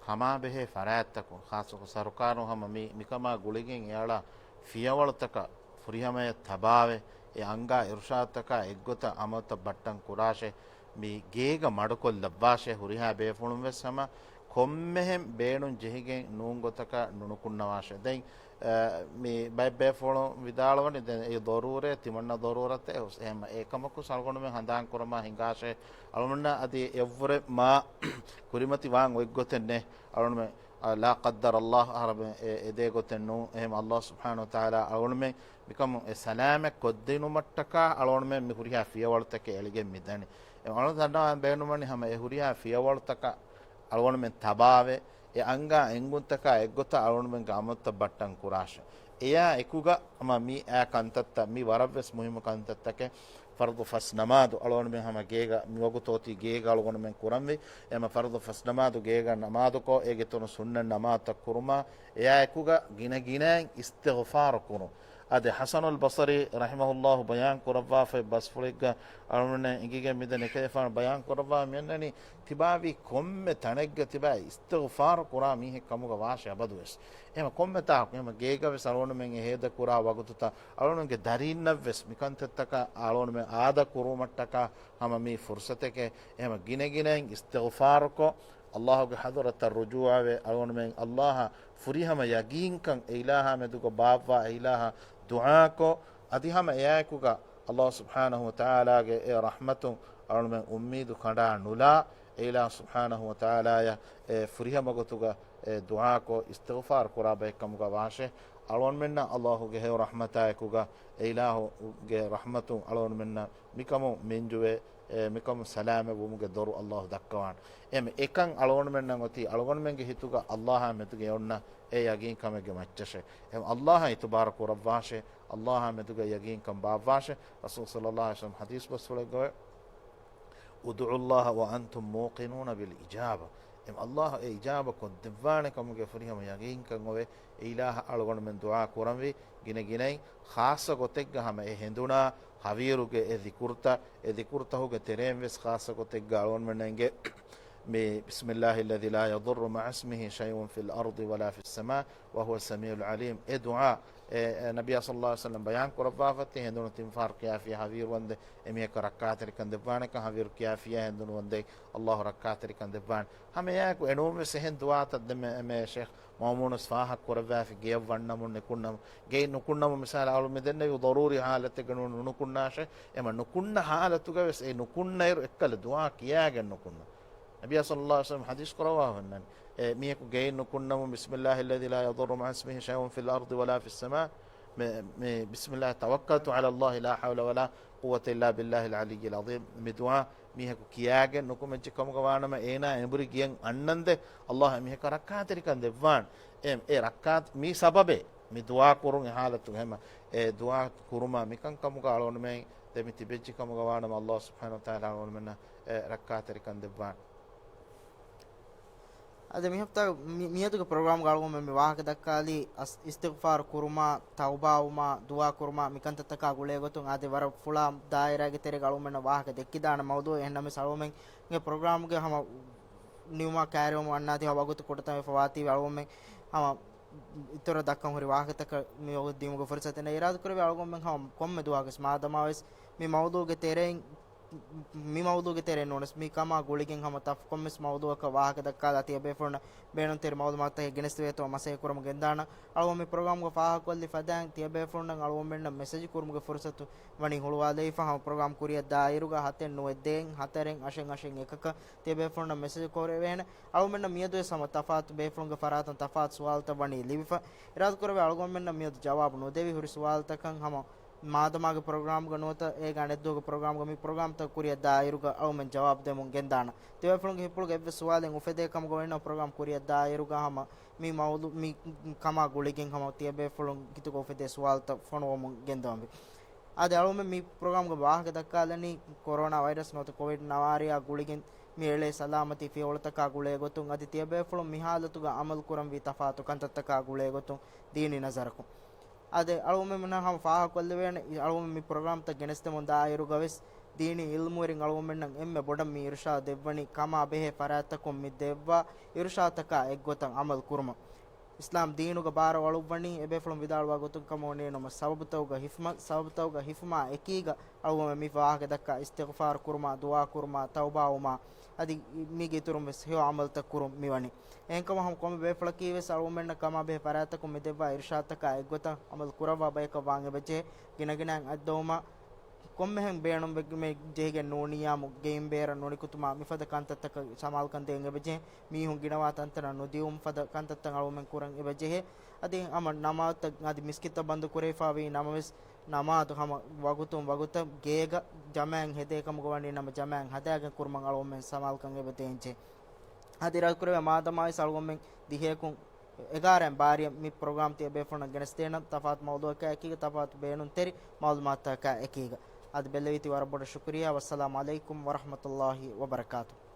ހަމާ ބެހޭ ފަރާތްތަކުން، ޚާއްޞަކޮށް ސަރުކާރުން ހަމަ މި، މިކަމާ ގުޅިގެން އެއަޅާ ފިޔަވަޅުތަކަށް ފުރިހަމަޔަށް ތަބާވެ، އެ އަންގާ އިރުޝާދުތަކާ އެއްގޮތަށް އަމަލުތައް ބައްޓަން ކުރާށޭ، މި ގޭގަ މަޑުކޮށްލައްވާށޭ. ހުރިހާ ބޭފުޅުން ވެސް ހަމަ ކޮންމެހެން ބޭނުން ޖެހިގެން ނޫން ގޮތަކަށް ނުނުކުންނަވާށޭ. ދެން، އަ، މި ބައެއް ބޭފުޅުން ވިދާޅުވަނީ، ދެން އެ ޟަރޫރަތް ތިމަންނަ ޟަރޫރަތެއް ހުސް-، އެހެން އެކަމަކު އަޅުގަނޑުމެން ހަނދާން ކުރަމާ ހިނގާށޭ. އަޅުގަނޑުމެންނަށް އަދި އެއަށްވުރެ މާ ކުރިމަތި ވާން އޮތް ގޮތެއް ނެތް. އަޅުގަނޑުމެން، އަ، ލާ ޤައްދަރަﷲ، އަހަރެމެން އެ، އެދޭ ގޮތެއް ނޫން. އެހެން ﷲ ސުބްޙާނަހޫ ވަތަޢާލާ އަޅުގަނޑުމެން މިކަމުން އެ ސަލާމަތް ކޮށްދިނުމަށްޓަކާ އަޅުގަނޑުމެން މި ހުރިހާ ފިޔަވަޅުތަކެއް އެޅިގެން މިދަނީ. އެ އަޅުގަނޑު ދަންނަވާން ބޭނުންވަނީ ހަމަ އެ ހުރިހާ ފިޔަވަޅުތަކަށް އަޅުގަނޑުމެން ތަބާވެ، އެ އަންގާ އެންގުންތަކާ އެއްގޮތަށް އަޅުގަނޑުމެންގެ އަމަލުތައް ބައްޓަން ކުރާށޭ. އެއާ އެކުގަ ހަމަ މި އާ ކަންތައްތައް، މި ވަރަށްވެސް މުހިއްމު ކަންތައްތަކެއް. ފަރުޟު ފަސް ނަމާދު އަޅުގަނޑުމެން ހަމަ ގޭގަ މި ވަގުތު އޮތީ ގޭގަ އަޅުގަނޑުމެން ކުރަންވީ. އެމަ ފަރުޟު ފަސް ނަމާދު ގޭގަ ނަމާދުކޮށް، އޭގެ ތުނު ސުންނަތް ނަމާދުތައް ކުރުމާ، އެއާ އެކުގަ ގިނަ ގިނައިން އިސްތިޣްފާރު ކުރުން. އަދި ޙަސަނުލް ބަޞަރީ ރަޙިމަހުﷲ ބަޔާން ކުރައްވާފައި ބަސްފުޅެއްގަ އަޅުގަނޑުމެން އެނގިގެން މިދަނީ އެކަލޭފާނު ބަޔާން ކުރައްވާ މިއަންނަނީ ތިބާވީ ކޮންމެ ތަނެއްގަ ތިބާ އިސްތިޣްފާރު ކުރާ މީހެއް ކަމުގަ ވާށޭ އަބަދުވެސް. އެހެމަ ކޮންމެ ތާކު އެހެމަ ގޭގަވެސް އަޅުގަނޑުމެން އެ ހޭދަ ކުރާ ވަގުތުތައް އަޅުގަނޑުގެ ދަރީންނަށްވެސް މިކަންތައްތަކަށް އަޅުގަނޑުމެން އާދަ ކުރުވުމަށްޓަކާ ހަމަ މީ ފުރުސަތެކޭ. އެހެމަ ގިނަގިނައިން އިސްތިޣްފާރުކޮށް، ﷲގެ ޙަޟްރަތަށް ރުޖޫޢަވެ، އަޅުގަނޑުމެން ﷲ އަށް ފުރިހަމަ ޔަގީންކަން އެ އިލާހާ މެދުގަ ބާއްވާ އެ އިލާހަށް ދުޢާކޮށް، އަދި ހަމަ އެއާއެކުގަ ﷲ ސުބްޙާނަހޫ ވަތަޢާލާގެ އެ ރަޙްމަތުން އަޅުމެން އުއްމީދު ކަނޑާ ނުލާ، އެ އިލާހު ސުބްޙާނަހޫ ވަތަޢާލާޔަށް އެ ފުރިހަމަ ގޮތުގަ އެ ދުޢާކޮށް އިސްތިޣްފާރު ކުރާ ބައެއްކަމުގަ ވާށޭ. އަޅުގަނޑުމެންނަށް ﷲގެ ހެޔޮ ރަޙްމަތާއެކުގަ އެ އިލާހުގެ ރަޙްމަތުން އަޅުގަނޑުމެންނަށް މިކަމުން މިންޖުވެ، އެ މިކަމުން ސަލާމަތް ވުމުގެ ދޮރު ﷲ ދައްކަވާނެ. އެމެ އެކަން އަޅުގަނޑުމެންނަށް އޮތީ އަޅުގަނޑުމެންގެ ހިތުގަ ﷲ އާ މެދުގަ އޮންނަ އެ ޔަގީންކަމެއްގެ މައްޗަށޭ. އެމެ ﷲ އާ އިތުބާރު ކުރައްވާށޭ، ﷲ އާ މެދުގަ ޔަގީންކަން ބާއްވާށޭ. ރަސޫލު ޞައްލައްލާހު ޢަލައިހި ވަސައްލަމަ ޙަދީޘް ބަސްފުޅެއްގައި، "ادعوا الله وأنتم موقنون بالإجابة." އެމެ ﷲ އާ އެ އިޖާބަ ކޮށްދެއްވާނެ ކަމުގެ ފުރިހަމަ ޔަގީންކަން އޮވޭ. އެ އިލާހަށް އަޅުގަނޑުމެން ދުޢާ ކުރަންވީ ގިނަ ގިނައިން، ޚާއްޞަ ގޮތެއްގަ ހަމަ އެ ހެނދުނާ ހަވީރުގެ އެ ޛިކުރުތައް، އެ ޛިކުރުތަހުގެ ތެރެއިން ވެސް ޚާއްޞަ ގޮތެއްގަ އަޅުގަނޑުމެންނަށް އެނގޭ މި، "بسم الله الذي لا يضر مع اسمه شيء في الأرض ولا في السماء وهو السميع العليم." އެ ދުޢާ، އެ، އެ، ނަބިއްޔާ ޞައްލައްލާހު ޢަލައިހި ވަސައްލަމަ ބަޔާން ކުރައްވާފަތި ހެނދުނު ތިން ފަހަރު ކިޔާފިޔާ ހަވީރު ވަންދެން އެމީހަކަށް ރައްކާތެރިކަން ދެއްވާނެކަން، ހަވީރު ކިޔާފިޔާ ހެނދުނު ވަންދެން ﷲ ރައްކާތެރިކަން ދެއްވާނެ. ހަމަ އެއާއެކު އެނޫންވެސް އެހެން ދުޢާތައް ދެމެ، އެމެ ޝޭޚް މައުމޫނުސް ފާހަގަ ކުރައްވާފި ގެޔަށް ވަންނަމުން ނުކުންނަމުން، ގެއިން ނުކުންނަމުން މިސާލަށް އަޅު މި ދެންނެވި ޟަރޫރީ ޙާލަތެއްގަ ނޫން ނުކުންނާށޭ. އެމަ ނުކުންނަ ޙާލަތުގަވެސް އެ ނުކުންނައިރު އެއްކަލަ ދުޢާ ކިޔާގެން ނުކުންނަ. ނަބިއްޔާ ޞައްލައްލާހު ޢަލައިހި ވަސައްލަމަ ޙަދީޘް ކުރައްވާފަ ވަންނަނީ. އެ މީހަކު ގެއިން ނުކުންނަމުން، "بسم الله الذي لا يضر مع اسمه شيء في الأرض ولا في السماء." މި، މި، "بسم الله توكلت على الله لا حول ولا قوة إلا بالله العلي العظيم." މި ދުޢާ މީހަކު ކިޔާގެން ނުކުމެއްޖެ ކަމުގަ ވާނަމަ، އޭނާ އެނބުރި ގެޔަށް އަންނަންދެން ﷲ އެމީހަކަށް ރައްކާތެރިކަން ދެއްވާނެ. އެ، އެ ރައްކާތެ-، މީ ސަބަބެއް. މި ދުޢާ ކުރުން އެ ޙާލަތުގަ ހަމަ އެ ދުޢާ ކުރުމާ މިކަން ކަމުގަ އަޅުގަނޑުމެން ދެމި ތިބެއްޖެ ކަމުގަ ވާނަމަ، ﷲ ސުބްޙާނަހޫ ވަތަޢާލާ އަޅުގަނޑުމެންނަށް އެ ރައްކާތެރިކަން ދެއްވާނެ. އަދި މި ހަފްތާގެ މި-، މިއަދުގެ ޕްރޮގްރާމްގަ އަޅުގަނޑުމެން މި ވާހަކަ ދައްކާލީ އަސް-، އިސްތިޣްފާރު ކުރުމާ، ތައުބާވުމާ، ދުޢާ ކުރުމާ، މިކަންތައްތަކާ ގުޅޭ ގޮތުން އަދި ވަރަށް ފުޅާ ދާއިރާގެ ތެރޭގަ އަޅުގަނޑުމެންނަށް ވާހަކަ ދެއްކިދާނެ މައުޟޫޢެއް. އެހެންނަމަވެސް އަޅުގަނޑުމެންގެ ޕްރޮގްރާމްގެ ހަމަ ނިމުމާ ކައިރިވަމުން އަންނާތީ ވަގުތު ކުޑަތަން ވެފަ ވާތީވެ އަޅުގަނޑުމެން ހަމަ އިތުރަށް ދައްކަން ހުރި ވާހަކަތަކަށް މި ވަގުތު ދިމުގެ ފުރުސަތެއް ނެތް. އިރާދަކުރެވޭ އަޅުގަނޑުމެން ހަމަ ކޮންމެ ދުވަހަކުވެސް މާދަމާވެސް މި މައުޟޫގެ ތެރެއިން، މި މައުޟޫގެ ތެރެއިން ނޫނަސް މި ކަމާ ގުޅިގެން ހަމަ ތަފް ކޮންމެސް މައުޟޫއަކަށް ވާހަކަ ދައްކާލާ ތިޔަބޭފުޅުންނަށް ބޭނުންތެރި މައުލޫމާތުތަކެއް ގެނެސްދެވޭތޯ މަސައްކަތް ކުރަމުން ގެންދާނަން. އަޅުގަނޑު މި ޕްރޮގްރާމްގެ ފާހަގަކޮށްލި ފަދައިން ތިޔަބޭފުޅުންނަށް އަޅުގަނޑުމެންނަށް މެސެޖް ކުރުމުގެ ފުރުސަތު ވަނީ ހުޅުވާލައިފަ ހަމަ ޕްރޮގްރާމް ކުރިއަށް ދާއިރުގަ ހަތެއް ނުވަ ދޭއް ހަތަރެއް އަށެއް އަށެއް އެކަކަށް ތިޔަބޭފުޅުންނަށް މެސެޖް ކުރެވޭނެ. އަޅުގަނޑުމެންނަށް މިއަދުވެސް ހަމަ ތަފާތު ބޭފުޅުންގެ ފަރާތުން ތަފާތު ސުވާލުތައް ވަނީ ލިބިފަ. އިރާދަކުރެވޭ އަޅުގަނޑުމެންނަށް މިއަދު ޖަވާބު ނުދެވި ހުރި ސުވާލުތަކަށް ހަމަ މާދަމާގެ ޕްރޮގްރާމްގަ ނުވަތަ އޭގެ އަނެއްދުވަހުގެ ޕްރޮގްރާމްގަ މި ޕްރޮގްރާމްތައް ކުރިއަށް ދާއިރުގަ އަޅުގަނޑުމެން ޖަވާބު ދެމުން ގެންދާނަން. ތިޔަބޭފުޅުންގެ ހިތުގަ އެއްވެސް ސުވާލެއް އުފެދޭ ކަމުގަ ވަނީ ޕްރޮގްރާމް ކުރިއަށް ދާއިރުގަ ހަމަ މި މައުލޫ-، މި ކަމާ ގުޅިގެން ހަމަ ތިޔަބޭފުޅުން ހިތުގަ އުފެދޭ ސުވާލުތައް ފޮނުވަމުން ގެންދަވަންވީ. އާދެ، އަޅުގަނޑުމެން މި ޕްރޮގްރާމްގަ ވާހަކަ ދައްކާލަނީ ކޮރޯނާ ވައިރަސް ނުވަތަ ކޮވިޑް ނަވާރަޔާ ގުޅިގެން މި އެޅޭ ސަލާމަތީ ފިޔަވަޅުތަކާ ގުޅޭގޮތުން، އަދި ތިޔަބޭފުޅުން މި ހާލަތުގަ އަމަލު ކުރަންވީ ތަފާތު ކަންތައްތަކާ ގުޅޭގޮތުން ދީނީ ނަޒަރަކުން. އާދެ، އަޅުގަނޑުމެންނަށް ހަމަ ފާހަގަކޮށްލެވޭނެ، އަޅުގަނޑުމެން މި ޕްރޮގްރާމްތައް ގެނެސްދެމުން ދާއިރުގަވެސް ދީނީ އިލްމުވެރިން އަޅުގަނޑުމެންނަށް އެންމެ ބޮޑަށް މި އިރުޝާދު ދެއްވަނީ ކަމާ ބެހޭ ފަރާތްތަކުން މި ދެއްވާ އިރުޝާދުތަކާ އެއްގޮތަށް އަމަލު ކުރުމަށް. އިސްލާމް ދީނުގަ ބާރު އަޅުއްވަނީ އެބޭފުޅުން ވިދާޅުވާ ގޮތުން ކަމަށް ވަނީ ނަމަ، ސަބަބުތަކުގަ ހިފުމަށް، ސަބަބުތަކުގަ ހިފުމާ އެކީގަ އަޅުގަނޑުމެން މި ވާހަކަ ދައްކާ އިސްތިޣްފާރު ކުރުމާ، ދުޢާ ކުރުމާ، ތައުބާވުމާ، އަދި މީގެ އިތުރުން ވެސް ހެޔޮ އަމަލުތައް ކުރުން މިވަނީ. އެހެންކަމުން ހަމަ ކޮންމެ ބޭފުޅަކީ ވެސް އަޅުގަނޑުމެންނަށް ކަމާ ބެހޭ ފަރާތްތަކުން މި ދެއްވާ އިރުޝާދުތަކާ އެއްގޮތަށް އަމަލު ކުރައްވާ ބަޔަކަށް ވާން އެބަޖެހޭ. ގިނަގިނައިން އަތްދަވުމާ، ކޮންމެހެން ބޭނުންވެގެން ޖެހިގެން ނޫނިއްޔާމު ގެއިން ބޭރަށް ނުނިކުތުމާ، މިފަދަ ކަންތައްތަކަށް ސަމާލުކަން ދޭން އެބަޖެހޭ. މީހުން ގިނަވާ ތަންތަނަށް ނުދިއުމު ފަދަ ކަންތައްތައް އަޅުގަނޑުމެން ކުރަން އެބަޖެހޭ. އަދި ހަމަ ނަމާދުތައް އަދި މިސްކިތްތައް ބަންދު ކުރެވިފަ ވީ ނަމަވެސް، ނަމާދު ހަމަ ވަގުތުން ވަގުތަށް ގޭގަ ޖަމާއަށް ހެދޭ ކަމުގަ ވަނީ ނަމަ، ޖަމާއަށް ހަދާގެން ކުރުމަށް އަޅުގަނޑުމެން ސަމާލުކަން އެބަ ދޭންޖެހޭ. އަދި އިރާދަކުރެވޭ މާދަމާވެސް އަޅުގަނޑުމެން ދިހައެކު އެގާރައިން ބާރިއަށް މި ޕްރޮގްރާމް ތިޔަބޭފުޅުންނަށް ގެނެސްދޭނަން، ތަފާތު މައުޟޫއަކާ އެކީގަ، ތަފާތު ބޭނުންތެރި މައުލޫމާތުތަކާ އެކީގަ. އަދި ބެއްލެވީތީ ވަރަށް ބޮޑަށް ޝުކުރިއްޔާ. ވައްސަލާމް ޢަލައިކުމް ވަރަޙްމަތުﷲ ވަބަރަކާތުހު.